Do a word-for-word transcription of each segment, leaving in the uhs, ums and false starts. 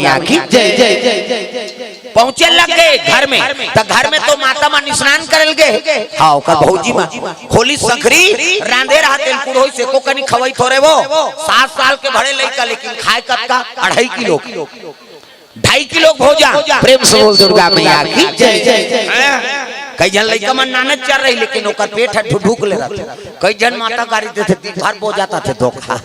मैया की जय। पहुंचे लग गे घर में, त घर में तो माता मन स्नान करे ल गे। हाँ, ओकर भौजी मन खोली संखरी रांधे रहत, कुड़ोई से को कनी खवई थोरे वो। सात साल के भरे लइका, लेकिन खाए कतका? अढ़ाई किलो, ढाई किलो भोजन। प्रेम से बोल दुर्गा मैया की जय। हैं? कई झन लइका मन नानक चर रही, लेकिन ओकर पेट ह ढुढुक ले रहथे। कई झन माता गारी देथे, दिन भर बोजात थे धोखा।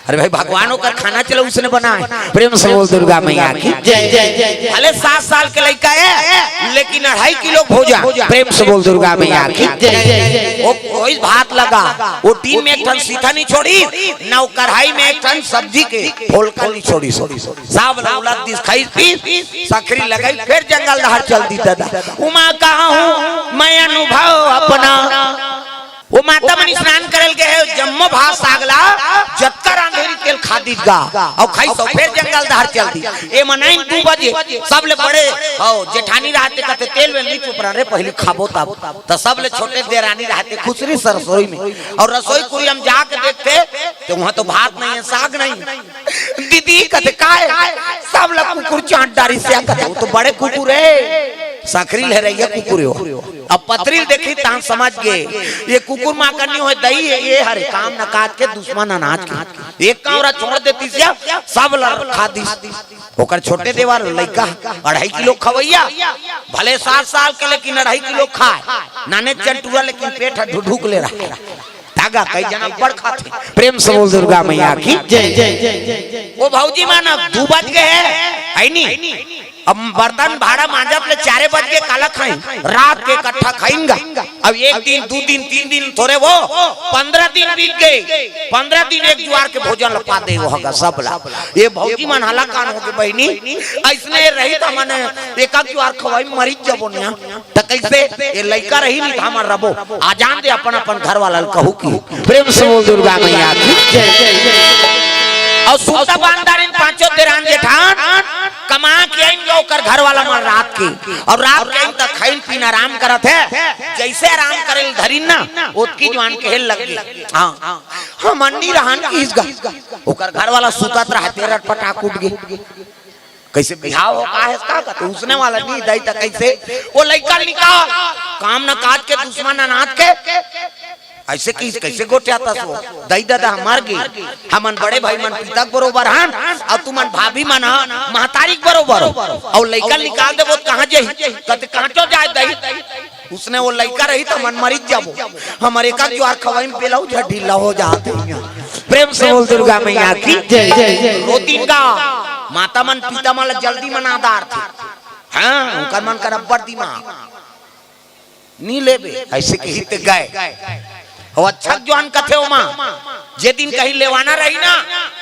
अरे भाई, भगवान ओकर खाना चला उसने बनाए। प्रेम से बोल दुर्गा मैया की जय। भले सात साल के लइका है, लेकिन अढ़ाई किलो भोजन। प्रेम से बोल दुर्गा मैया की जय। वो कोई भात लगा, वो टीन में एक ठन सीठा नहीं छोड़ी, ना वो कढ़ाई में एक ठन सब्जी के फोलका नहीं छोड़ी। सब लौलत दिस खाई पी, सकरी लगाई, फिर जंगल डहर चल दी दादा। उमा कहा हूँ मैं अनुभव अपना। वो माता मन स्नान करे ल गे हे, जम्मो भात साग ला जतका रांधे रही तेला खा दीस गा, अउ खाइस अउ फेर जंगल डहर चल दीस। ए मनाइन दू बजे, सबले बड़े हो जेठानी रहथे, कथे तेल वेल नी चुपरा रे, पहिली खाबो तब। त सबले छोटे देरानी रहथे खुसरी सरसोई में, अउ रसोई कुरिया म जाके देखथे त उहाँ तो भात नहीं है, साग नहीं। दीदी कथे, "काय?" सब ला कुकुर चाट डारिस या कथे, "वो तो बड़े कुकुर हे, सकरी लहरइया कुकुर हे वो।" अब पतरी ल देखिस तहां समझ गे, ये कुकुर माकड़ नी होय, दई हे ये हरे, काम न काज के, दुश्मन अनाज के। एक कांवरा छोड़ देतिस या, सब ला खा दीस। ओकर छोटे देवर लइका, अढ़ाई किलो खवइया, भले सात साल के, लेकिन अढ़ाई किलो खाए, नाने चंटुआ, लेकिन पेट ह ढुढुक ले रहा। तागा कई जना बड़ खाथे। प्रेम से बोल दुर्गा मैया की जय। वो भौजी मन दू बज गे हे, है नी? अब बर्तन भाड़ा मांजत ले चारे बज गे, काला खाई? रात के इकट्ठा खाइन गा। अब एक दिन, दू दिन, तीन दिन थोरे वो, पंद्रह दिन बीत गे। पंद्रह दिन एक जुआर के भोजन ल पा दे वो हगा सब ला। ये भौजी मन हलाकान होगे बहिनी, अइसने रही त हमन एक जुआर खवाई मरिच जबो निया। त कइसे? ये लइका रही नी त हमर रबो। आ जान दे अपन अपन घर वाला ल कहू की। प्रेम से बोल दुर्गा मैया की जय। अउ सूता बांध डारिन पांचों देरान जेठान, कमा के आइन गा ओकर घर वाला मन रात के। अउ रात के आइन त खाइन पीन आराम करत हे। जइसे आराम करे ल धरिन ना, ओतकी जुआर कहे लग गे, हाँ, हम अन्नी रहन किहिस गा। ओकर घर वाला सुतत रहते, रटपटाक उठ गे। कइसे बिहाव हो, का हे, का कहत हे? उसने वाला नी दई त कइसे? वो लइका निकाल, काम न काज के, दुश्मन अनाज के। अइसे किहिस, कइसे गोठियाथस वो? दई ददा मर गे, हमन बड़े भाई मन पिता के बरोबर हन, अउ तुमन भाभी मन ह महतारी के बरोबर हो, अउ लइका निकाल देबो त कहाँ जाही? कथे कांटो जाय दई। उसने वो लइका रही त हमन मरिच जाबो। हमर एक जुआर खवाई म पेलऊ झ ढीला हो जात हे। प्रेम से बोल दुर्गा मैया की जय। रोतिन गा, माता मन पिता मन ल जल्दी मना डारथे। हाँ, उनकर मन कर अब्बड़ दिमाग। नी लेबे, अइसे किहिस त गय। अउ अच्छा जुआर कथे ओमा, जे दिन कहीं लेवाना रही ना,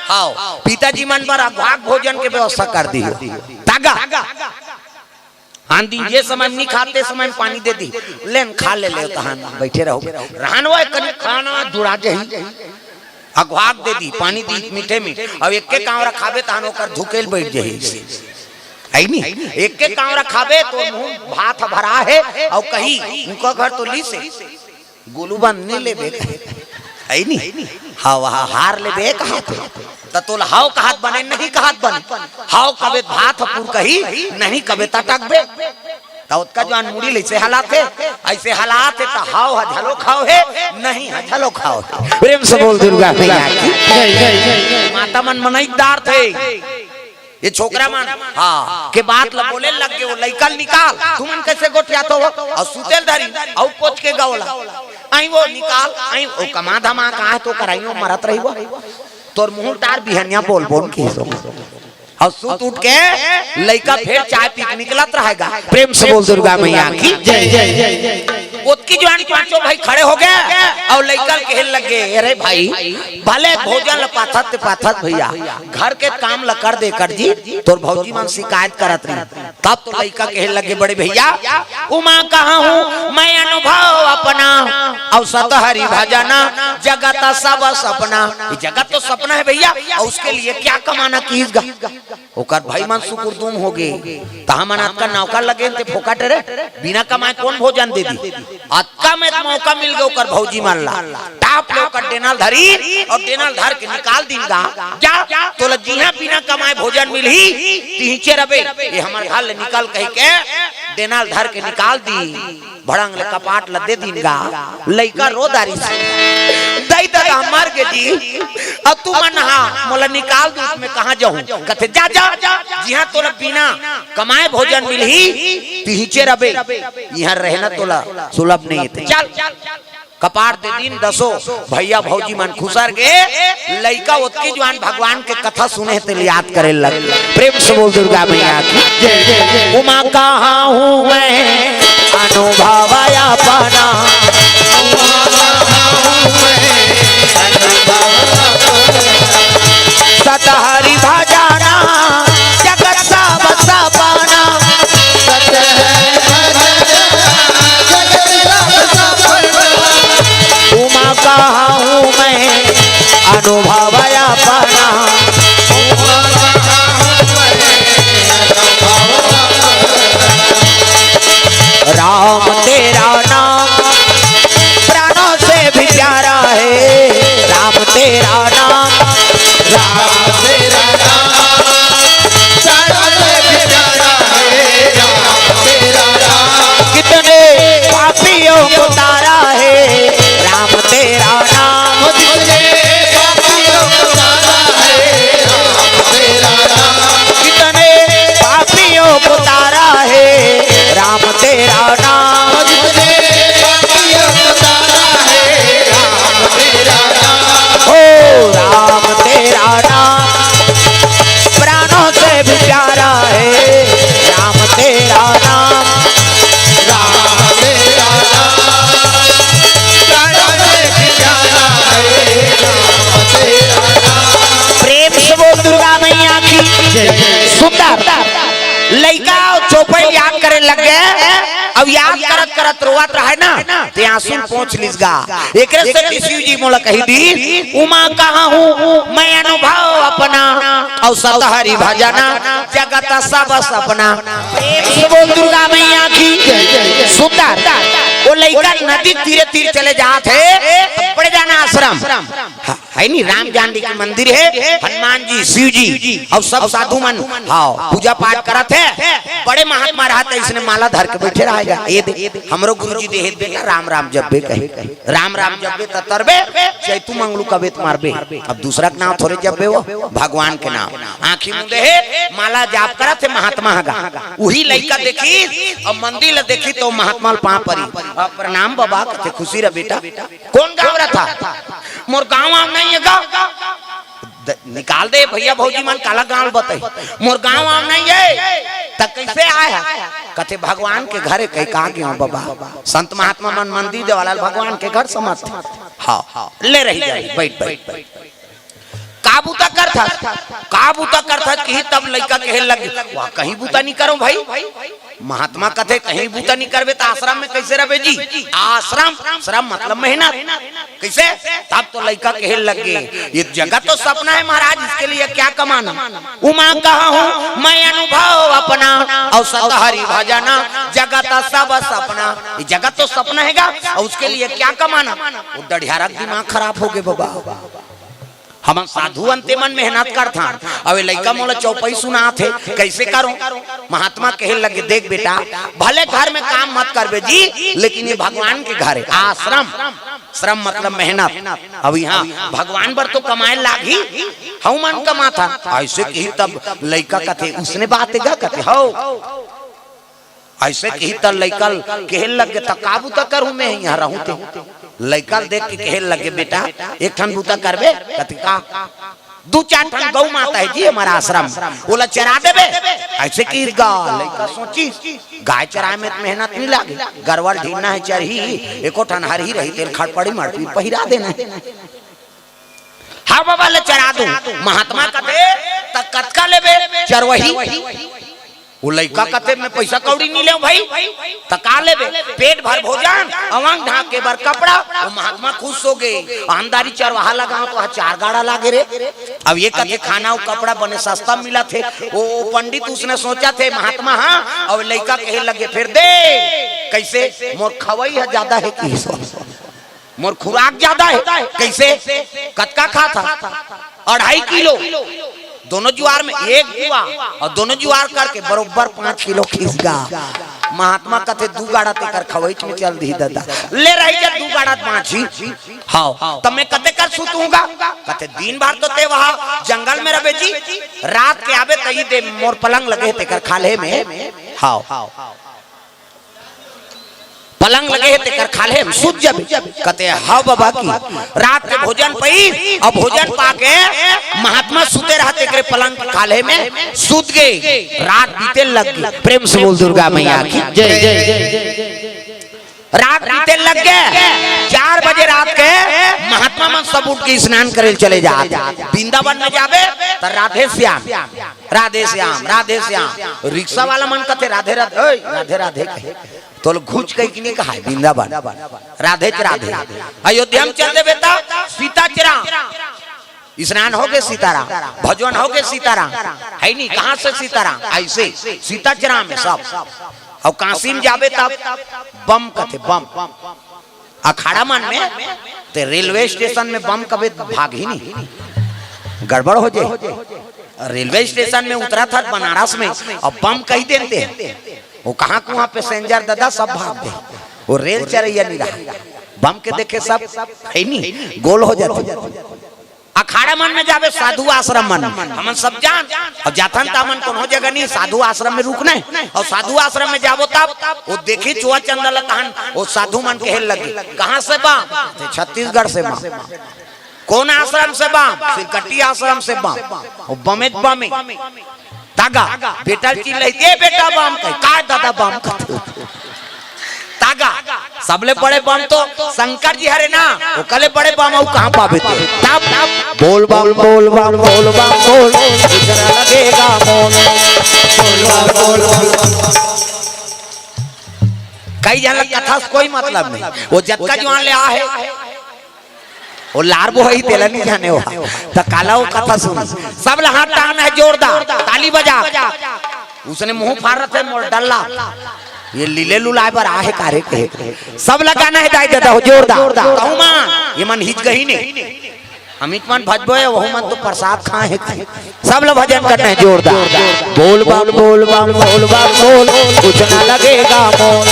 हाव, पिताजी मन बर अघवाग भोजन के व्यवस्था कर दिहो। तागा। आन दिन जे समय म नी खाथे, समय म पानी दे दी, लेन खा ले ले, तहान बइठे रहो। रहन वो कनी खाना जुड़ा जाही। अघवाग दे दी, पानी दी मीठे मीठ, अउ एके कांवरा खाबे तहान ओकर धुकेल बइठ जाही। अइ नी? एके कांवरा खाबे तोर मुंह भात ह भरा हे, अउ कही, उनका घर तो लीस हे। गोलू बंद नी लेबे। अइ नी? हाँ, वहाँ हार लेबे कहत हे। त तोला हाव कहत बने, नहीं कहत बने। हाव कबे भात ह पुरकही, नहीं कबे त टकबे। त ओतका जुआर मुड़ी ल अइसे हलाथे, अइसे हलाथे त हाव ह झलो खाव हे, नहीं ह झलो खाव हे। प्रेम से बोल दुर्गा मैया की जय। माता मन मनई डारथे। ये छोकरा मन, हाँ, के बात ल बोले लग गे, वो लइका ल निकाल, तुमन कइसे गोठियाथो? अउ सुते ल धरी, अउ पोछ के गवला। अइ वो निकाल, अइ वो कमा धमा कहाँ तो कराई वो मरत रही वो। तोर मुंह टार बिहनिया बोल बोल किहिस। अउ सुत उठ के लइका फेर चाय पी के निकलत रहेगा। प्रेम से बोल दुर्गा मैया की जय। ओतकी जुआर पांचों भाई खड़े हो गे अउ लइका ल कहे लग गे, "अरे भाई, भले भोजन ल पाथत ते पाथत भइया, घर के काम ल कर दे कर जी, तोर भौजी मन शिकायत करत रही।" तब तो लइका कहे लग गे, "बड़े भइया, उमा कहा हूँ मैं अनुभव अपना, अउ सत हरि भजना जगत सब सपना।" ये जगत तो सपना हे भइया, अउ उसके लिए क्या कमाना किहिस गा? ओकर भाई मन सुकुरदुम हो गे, त हमन अतका नौकर लगेन ते फोकट रे, बिना कमाए कोन भोजन दे दी? अतका में मौका मिल गे ओकर भौजी मन ला। टाप ले ओकर डेना ल धरिन अउ डेना ल धर के निकाल दिन गा। जा, तोला जिहां बिना कमाए भोजन मिलही, तिहिंचे रबे। ये हमर घर ले निकल कहि के डेना ल धर के निकाल दी। भड़ंग ले कपाट ल दे दिन गा। लइका रो डारिस, "दई ददा मर गे जी, अउ तुमन हा मोला निकाल दू, मैं कहां जाहूं?" कथे, "जा, जा, जिहां तोला बिना कमाए भोजन मिलही, तिहिंचे रबे, इहां रहना तोला सुलभ नइ हे, चल।" कपाट दे दिन दसो भइया भौजी मन खुसर गे। लइका ओतकी जुवान भगवान के कथा सुने हे तेला याद करे लग। प्रेम से बोल दुर्गा मैया की जय। उमा कहाहूं मैं अनुभव अपना, सत हरि भजना जगत सब सपना। उमा कहाहूं मैं अनुभव अपना, राम तेरा नाम प्राणों से भी प्यारा है, राम तेरा नाम, राम तेरा नाम प्राणों से भी प्यारा है, राम तेरा नाम। कितने पापियों को तारा है, राम तेरा नाम। कितने पापियों को तारा है, राम तेरा नाम। हो राम तेरा नाम प्राणों से भी प्यारा है, राम तेरा नाम। राम तेरा नाम प्राणों से भी प्यारा है, राम तेरा नाम। प्रेम से बोल दुर्गा मैया की जय। सुंदर। लइका चौपाई याद करे लग गे। अब याद करत करत रोवत रहे ना, ते आंसू पोंछ लिस गा। एकरे से शिव जी मोला कहि दिन, उमा कहाहूं मैं अनुभव अपना, अउ सत हरि भजना जगत सब सपना। प्रेम से बोल दुर्गा मैया की। सुंदर। वो लइका नदी तीरे तीर चले जात हे, बड़े जाना आश्रम। हाँ। हे नी, राम जानकी के मंदिर हे, हनुमान जी, शिव जी अउ सब साधु मन, हाँ, पूजा पाठ करत हे। बड़े महात्मा रहत हे, इसने माला धर के बइठे रहेगा। ये दे, हमरो गुरुजी दे हे बेटा, राम राम जपबे कहे, राम राम जपबे त तरबे, चैतू मंगलू कबे त मरबे। अब दूसरा के नाम थोरे जपबे, वो भगवान के नाम। आंखी मुंदे हे, माला जाप करत हे महात्मा हगा। उही लइका देखिस, अब मंदिर ल देखिस त महात्मा ल पांव परी, "अब प्रणाम बबा," कथे, "खुशी रह बेटा।" "कोन गांव रहिथस?" "मोर गांव आंव नइ हे गा।" द-, निकाल दे भइया भौजी मन, काला गांव बताही। "मोर गांव आंव नइ हे, त कइसे आय हस?" कथे, "भगवान के घरे कहि का गेंव बबा।" संत महात्मा मन मंदिर देवाला ल भगवान के घर समझथे। हाँ, ले रही जाही, बइठ, बइठ, बइठ। "का बूता करथस? का बूता करथस?" किही तब लइका कहे लग गे, "वाह, कहीं बूता नइ करंव भई।" महात्मा कथे, "कहीं बूता नइ करबे त आश्रम में कइसे रहिबे जी?" आश्रम, श्रम मतलब मेहनत। कइसे? तब तो लइका कहे लग गे, "ये जगत तो सपना है महाराज, इसके लिए क्या कमाना?" उमा कहाहूं मैं अनुभव अपना, अउ सत हरि भजना जगत सब सपना। ये जगत तो सपना हे गा, अउ उसके लिए क्या कमाना? वो डढ़ियारा के दिमाग खराब हो गे बबा। हमन साधु अन तेमन मेहनत करथन, अउ ये लइका मोला चौपाई सुनात हे, कइसे करंव? महात्मा कहे लगे, "देख बेटा, भले घर में काम मत करबे जी, लेकिन ये भगवान के घर हे, आश्रम।" श्रम मतलब मेहनत। अब इहां भगवान बर तो कमाए लागही, हमन कमाथन। अइसे किही तब लइका कथे, "उसने बात हे गा?" कथे, "हव।" अइसे किही त लइका ल कहे लग गे, "त का बूता करहूं मैं इहां रहूं ते?" लइका ल देख के कहे लग गे, "बेटा, एक ठन बूता करबे?" कथे, "का?" "दू चार ठन गऊ माता हे जी हमर आश्रम, ओला चरा देबे?" अइसे किहिस गा। लइका सोचिस, "गाय चराए में त मेहनत नइ लागे, गरवा ल ढीलना हे, चरही, एको ठन हरही रही, तेला खड़पड़ी मड़पी पहिरा देना हे।" "हाँ बबा, ले चरा दूं।" महात्मा कथे, "त कतका लेबे चरवही?" वो लइका कथे, "मैं पइसा कौड़ी नइ लेंव भई।" "त का लेबे?" "पेट भर भोजन, अउ अंग ढांके बर कपड़ा।" वो महात्मा खुश हो गे। "अंधारी चरवाहा लगांव त चार गाड़ा लागे रे।" अब ये कथे, "खाना अउ कपड़ा बने सस्ता मिलत हे।" वो पंडित उसने सोचथे, महात्मा, हाँ, अउ लइका कहे लगे, "फेर दे।" कइसे? मोर खवई ह जादा हे कि मोर खुराक जादा हे। कइसे? कतका खात हस? अढ़ाई किलो। दोनों जुआर में एक जुआर अउ दोनों जुआर करके बरोबर पाँच किलो खींच गा। महात्मा कथे, "दू गाड़ा तेकर खवईच में चल दिही ददा।" ले रही जा, दू गाड़ा बाँची। हव, त मैं कते कर सुतहूँ गा? कथे, "दिन भर तो तें वहाँ जंगल में रबे जी, रात के आबे तही दे मोर पलंग लगे हे तेकर खाल्हे में।" हव। पलंग लगे हे तेकर खाल्हे में सुत जबे। कथे, "हव बबा की।" रात के भोजन पइस अउ भोजन पाके महात्मा सुते रहत तेकरे पलंग के खाल्हे में सुत गे। रात बीते लग गे। प्रेम से बोल दुर्गा मैया की। जय। रात बीते लग गे। चार बजे रात के महात्मा मन सब उठ के स्नान करे चले जात। वृंदावन में जाबे त राधे श्याम, राधे श्याम, राधे श्याम। रिक्शा वाला मन कथे, "राधे राधे, ओए, राधे राधे कहे।" तोला घुच कहिके नइ कहाय, वृंदावन। राधे च राधे। अयोध्या में चल देबे त सीता च राम। स्नान होगे सीताराम, भजन होगे सीताराम, हे नी? कहाँ से सीताराम? अइसे सीता च राम हे सब। अउ काशी में जाबे तब बम कथे, बम। अखाड़ा मन में ते रेलवे स्टेशन में बम कबे भागही नहीं, गड़बड़ हो जाय। रेलवे स्टेशन में उतरत हस बनारस में अउ बम कहि देते हैं, वो कहाँ कुहाँ पैसेंजर ददा सब भाग दे, वो रेल चरइया नहीं रहा, बम के देखे सब हे नहीं, गोल हो जाथे। अखाड़ा मन में जाबे, साधु आश्रम मन में, हमन सब जान अउ जाथन त हमन कोनो जगह नहीं, साधु आश्रम में रुकना हे। अउ साधु आश्रम में जाबो तब वो देखही चोहा चंदा ल तहन वो साधु मन कहे लगे, "कहाँ से बा?" "छत्तीसगढ़ से बा।" "कोन आश्रम से बा?" "सिरकट्टी आश्रम से बा।" वो बमे त बमे। तागा, बेटा ल चिल्लाही, "ए बेटा बम कहे, का दादा बम कथे?" तागा, सबले बड़े बम तो शंकर जी हरे ना, ओकर ले बड़े बम अउ कहाँ पाबे ते? तब बोल बम, बोल बम, बोल बम, बोल, कुछ ना लगेगा मोल। बोल बम, बोल बम। कई झन ल कथा से कोई मतलब नहीं, वो जतका जुआर ले आहे, वो लार बोहई तेला नहीं जाने हो, त काला वो कथा सुन। सब ल हाथ टांगना हे जोरदार, ताली बजा। उसने मुंह फार रथे मोर डल्ला, ये लीले लुलाय बर आहे कारे कहे। सब ल गाना हे दाई ददा हो जोरदार। कहूँ मा ये मन हिच गही ने, अमित मन भजबो हे, वहू मन तो प्रसाद खाए हे। सब ल भजन करना हे जोरदार। बोल बम, बोल बम, बोल बम, बोल, कुछ ना लगेगा मोल।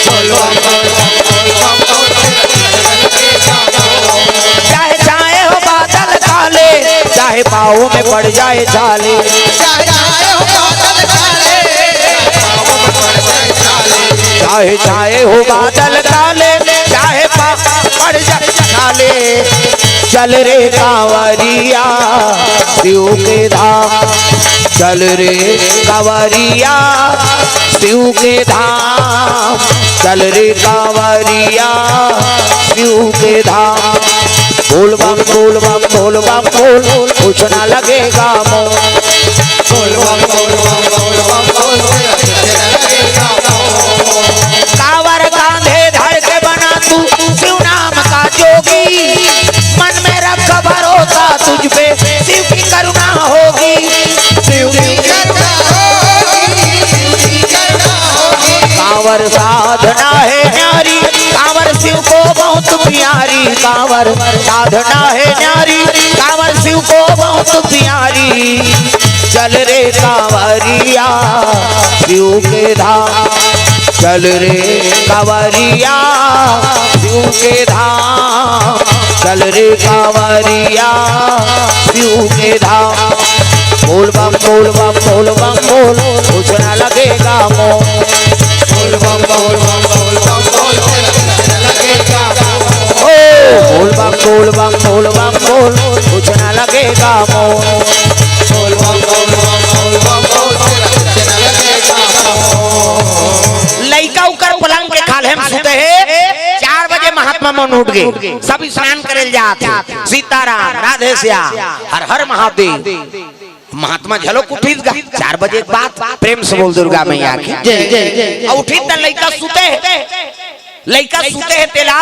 बोल बम, बोल बम, बोल बम, बोल, कुछ ना लगेगा मोल। चाहे छाए हो बादल काले, चाहे पाँव में पड़ जाए छाले। चाहे छाए हो बादल काले, पाँव में पड़ जाए छाले। चाहे छाए हो बादल काले, चाहे पाँव पड़ जाए छाले। चल रे कांवरिया शिव के धाम, चल रे कांवरिया शिव के धाम, चल रे कांवरिया शिव के धाम। बोल बम, बोल बम, बोल बम, बोल, कुछ ना लगेगा मोल। बोल बम, बोल बम, बोल बम, बोल, कुछ ना लगेगा मोल। कांवर कांधे धर के बना तू शिव नाम का जोगी, मन में रख भरोसा तुझ पे, शिव की करुणा होगी। शिव की करुणा होगी, शिव की करुणा होगी। कांवर साधना है न्यारी, कांवर शिव को बहुत प्यारी। कांवर साधना है न्यारी, कांवर शिव को बहुत प्यारी। चल रे कांवरिया शिव के धाम, चल रे कांवरिया शिव के धाम, चल रे कांवरिया शिव के धाम। बोल बम, बोल बम, बोल बम, बोल, कुछ ना लगेगा मोल। बोल बम, बोल बम, बोल बम, बोल, कुछ ना लगेगा मोल। ओ, बोल बम, बोल बम, बोल बम, बोल, कुछ ना लगेगा मोल। बोल बम, बोल बम, बोल बम, बोल, कुछ ना लगेगा मोल। लइका उकर पलंग के खाल्हे में सुते हे। चार बजे महात्मा मन उठ गे, सब स्नान करे ल जात हे। सीताराम, राधे श्याम, हर हर महादेव। महात्मा झलोक उठिस गा चार बजे के बाद। प्रेम से बोल दुर्गा मैया की। जय, जय, जय, जय। अउ उठिस त लइका सुते हे, लइका सुते हे तेला,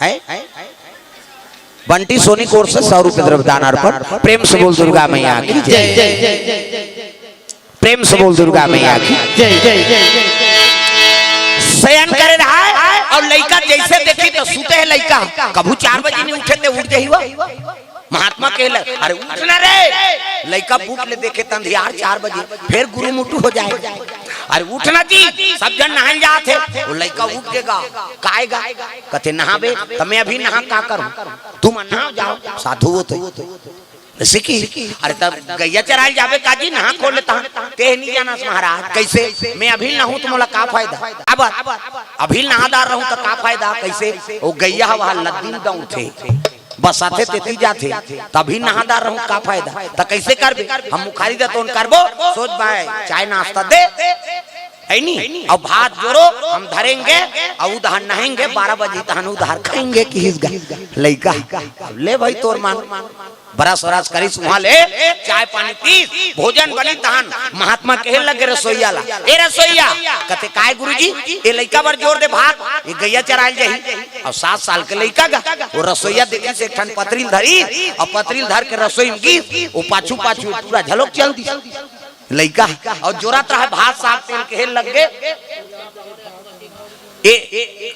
हैं? बंटी सोनी कोर से सौ रुपये द्रव्य दान अर्पण। प्रेम से बोल दुर्गा मैया की। जय, जय, जय, जय, जय। प्रेम से बोल दुर्गा मैया की। जय, जय, जय, जय, जय। शयन करे रहय, अउ लइका जइसे देखही त सुते हे लइका। कभू चार बजे नइ उठे ते उठ जही वो। महात्मा कहे लगे, "अरे उठ ना रे।" लइका बूट ले देखे त अंधियार चार बजे, फेर गुरुमुठु हो जाय। "अरे उठ ना जी, सब झन नहाय ल जात हे।" वो लइका उठ के गा, "काय गा?" कथे, "नहाबे?" "त मैं अभी नहा का करूं? तुमन नहाव जाव, साधु हो तो।" जइसे कि, "अरे तब गइया चराय ल जाबे का जी, नहा खोर ले तहां।" "तें नइ जानस महाराज।" "कइसे?" "मैं अभी नहाहूं त मोला का फायदा?" "अब अभी नहा डार रहूं त का फायदा?" "कइसे?" "वो गइया ह वहां लद्दी म दउड़थे, बस आथे तेती जाथे, त अभी नहा डार रहूं, का फायदा?" "त कइसे करबे?" "हम मुखारी दतोन करबो, सोझ बाय चाय नाश्ता दे, हे नी? अउ भात जोरो, हम धरेंगे, अउ उधार नहाएंगे, बारह बजे तहन उधार खाएंगे," किहिस गा लइका। "ले भई तोर मन।" बरस वरस करिस, उहां ले चाय पानी पीस, भोजन बनिस तहन महात्मा कहे लगे रसोइया ला, "ए रसोइया।" कथे, "काय गुरुजी?" "ए लइका बर जोर दे भात, ए गइया चराय ल जाही।" अउ सात साल के लइका गा, वो रसोइया देखिस एक ठन पतरी ल धरिस, अउ पतरी ल धर के रसोई म गिस, वो पाछू पाछू पूरा झलोक चल दिस। लइका अउ जोरत रहय, भात साग तेल कहे लगे। ए, ए,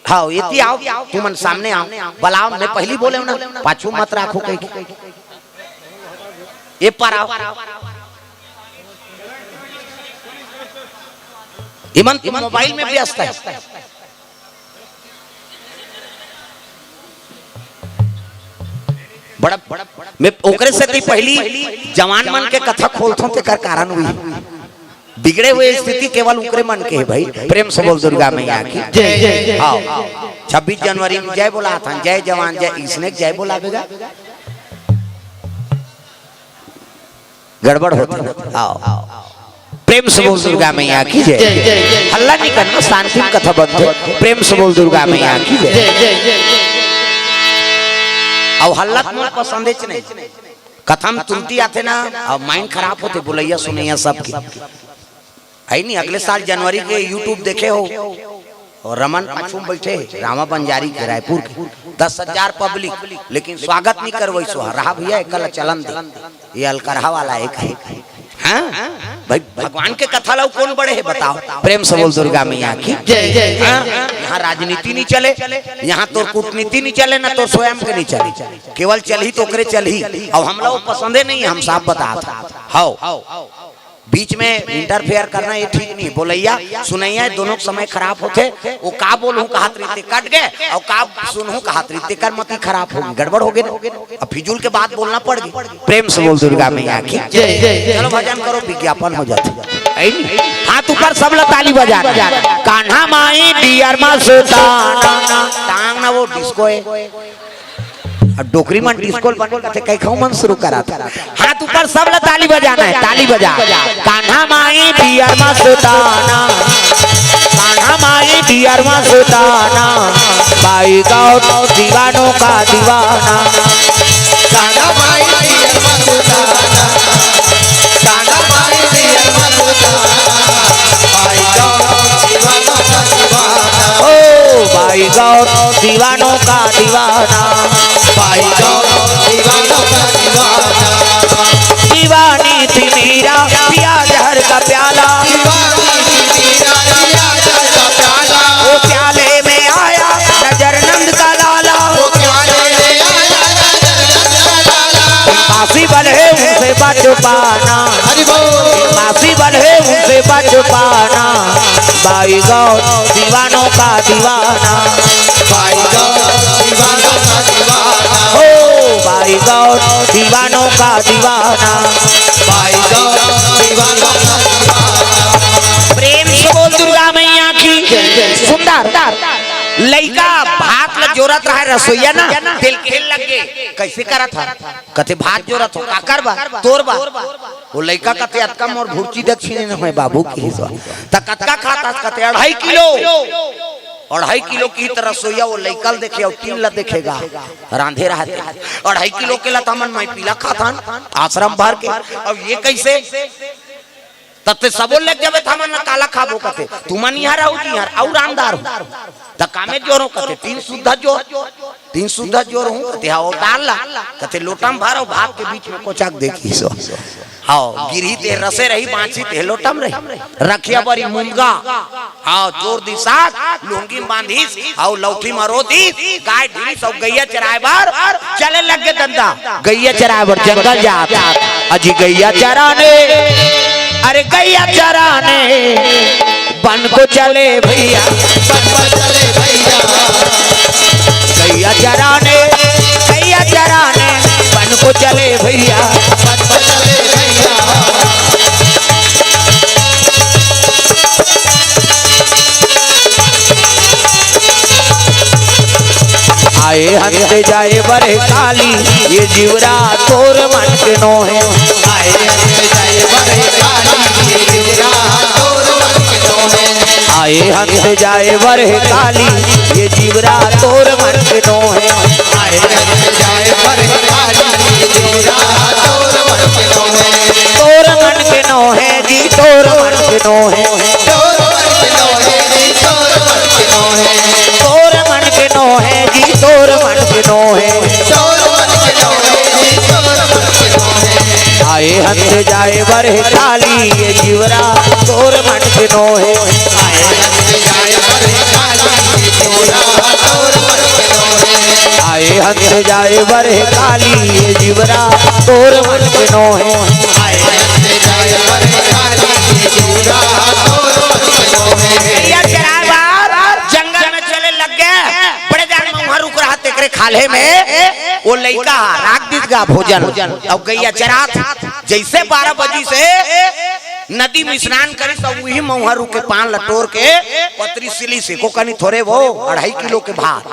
हाव, एती आव, तुमन सामने आव, बलाव, मैं पहिली बोलेंव ना, पाछू मत राखो कहिके। ए पार आव। इमन तो मोबाइल में व्यस्त हे। बड़ा, बड़ा, मैं ओकरे सेती पहिली जवान मन के कथा खोलथों, तेकर कारण उही। बिगड़े हुए स्थिति केवल उनकरे मन के हे भाई। प्रेम से बोल दुर्गा मैया की। जय, जय, जय, हाव। जय, जय। छब्बीस जनवरी में जय बोलाथन, जय जवान, जय, इसने जय बोलाबे गा। गड़बड़ होथे। हाव। प्रेम से बोल दुर्गा मैया की जय। जय, जय, जय। हल्ला नइ करना, शांति में कथा बनथे। प्रेम से बोल दुर्गा मैया की जय। जय, जय, जय। अउ हल्ला त मोर पसंदेच नहीं। कथा म तुरती आथे ना, अउ mind खराब होथे, बोलइया सुनइया सबके। हे नी, अगले साल जनवरी के YouTube देखे हो, अउ रमन पाछू म बइठे हे, रामा बंजारी के, रायपुर के, दस हजार public, लेकिन स्वागत नइ करवइस। रहा भइया, एकर ला चलन दे, ये अलकरहा वाला एक हे। हाँ? भाई, भगवान के कथा ला कोन बड़े हे, बताव? प्रेम से बोल दुर्गा मैया की। जय, जय, जय। हाँ? यहाँ राजनीति नइ चले, यहाँ तोर कूटनीति नइ चले, ना तोर स्वयं के नइ चले, केवल चलही त ओकरे चलही। अउ हमला वो पसंदे नइ हे, हम साफ बतात हन। हाव। बीच में interfere करना ये ठीक नइ हे। बोलइया सुनइया दोनों के समय खराब होथे। वो का बोलहूं कहत रहिथे कट गे, अउ का सुनहूं कहत रहिथे तेकर मति खराब होगे, गड़बड़ होगे ना। अब फिजूल के बात बोलना पड़ गे। प्रेम से बोल दुर्गा मैया की। जय, जय, जय। चलो भजन करो, विज्ञापन हो जाथे। हे नी? हाथ ऊपर, सब ला ताली बजाना। कान्हा माई dear मस्ताना। टांग ना वो disco हे। अब डोकरी मन disco ल बने कथे, कई खाऊ मन शुरू करा था। हाथ ऊपर, सब ला ताली बजाना हे, ताली बजा। कान्हा माई dear मस्ताना, कान्हा माई dear मस्ताना, बाई गौर दीवानों का दीवाना। कान्हा माई dear मस्ताना, कान्हा माई dear मस्ताना, बाई गौर दीवानों का दीवाना। ओ बाई गौर दीवानों का दीवाना। भाई गौर दीवानों का दीवाना। दीवानी थी मीरा, पिया जहर का प्याला। दीवानी थी मीरा, पिया जहर का प्याला। वो प्याले में आया नजर नंद का लाला। वो प्याले में आया नजर नंद का लाला। Impossible है उनसे बच पाना। हरि बोल। Impossible है उनसे बच पाना। बाई गौर दीवानों का दीवाना। भाई गौर दीवानों का दीवाना। ओ भाई गौर दीवानों का दीवाना। भाई गौर दीवानों का दीवाना। प्रेम से बोल दुर्गा मैया की। सुंदर। लइका भात ल जोरत रहय रसोइया ना, तेल खेल लग गे। कइसे करत हस? कथे भात जोरत हों, काकर बर? तोर बर। वो लइका कथे, "अतका मोर भुर्ची दक्षिणे नइ होय बाबू," किहिस। "त कतका खाथस?" कथे, "अढ़ाई किलो।" अढ़ाई किलो किही त रसोइया वो लइका ल देखे अउ टीन ल देखे गा, रांधे रहत हे। "अढ़ाई किलो के ल त हमन माई पीला खाथन, आश्रम भर के, अब ये कइसे?" "त तें सबो ल लेग जाबे त हमन काला खाबो?" कथे, "तुमन इहां रहू जी, इहां अउ रांधदार हो।" "त कामे जोर हों?" कथे, "तीन सुद्धा जोर।" "तीन सुद्धा जोर हों?" कथे, "हाव।" "अउ दार ला?" कथे, "लोटा म भर अउ भात के बीच में कोचा के दे," किहिस। हव, गिरही ते रसे रही, बांचही ते लोटा म रही। रखिया बरी मुनगा, हव, जोर दिस साग, लुंगी म बांधिस, अउ लौठी म रो दिस, गाय ढिलिस अउ गइया चराय बर चले लग गे दंदा। गइया चराय बर जंगल जात, अजी गइया चराने, अरे गइया चराने, बन को चले भइया, बन को चले भइया। गइया चराने, गइया चराने, बन को चले भइया। बन को चले भइया। आए हंस जाए बर काली, ये जीवरा तोर मन के नोहे। आए हंस जाए बर काली, ये जीवरा तोर मन के नोहे। आए हंस जाए बर काली, ये जीवरा तोर मन के नोहे। आए हंस जाए बर काली, ये जीवरा तोर मन के नोहे। तोर मन के नोहे जी, तोर मन के नोहे। तोर मन के नोहे जी, तोर मन के नोहे। तोर मन के नोहे जी, तोर मन के नोहे। तोर मन के नोहे जी, तोर मन के नोहे। आए हंस जाए बर काली, ये जीवरा तोर मन के नोहे। आए हंस जाए बर काली, ये जीवरा तोर मन के नोहे। आए हंस जाए बर काली, ये जीवरा तोर मन के नोहे। आए हंस जाए बर काली, ये जीवरा तोर मन के नोहे। गइया चराय बर जंगल में चले लग गे। बड़े जान मउहा रूख रहा तेकरे खाल्हे में ओ लइका ह राख दिस गा भोजन। अउ गइया चरात जइसे बारह बजिस हे, नदी म स्नान करिस अउ उही मउहा रूख के पान ल टोर के पतरी सिलिस हे। एको कनी थोरे वो, अढ़ाई किलो के भात,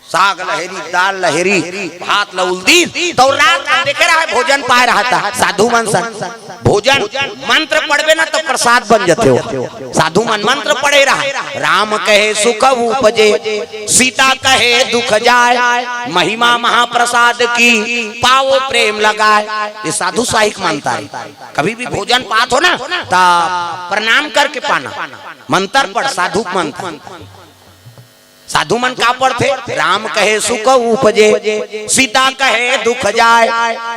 साग ल हेरिस, दाल ल हेरिस, भात ल उल्दिस, तौ रात कन देखे रहा भोजन पाय रहा त साधु मन सन। भोजन मंत्र पढ़बे ना त प्रसाद बन जथे हो। साधु मन मंत्र पढ़े रहा, राम कहे सुख उपजे, सीता कहे दुख जाय, महिमा महाप्रसाद की, पावो प्रेम लगाय। ये साधु साहिक मंत्र हे। कभी भी भोजन पात हो ना, त प्रणाम करके पाना, मंत्र पढ़, साधु मंत्र। साधु मन का पढ़थे? राम कहे सुख उपजे, सीता कहे दुख जाय,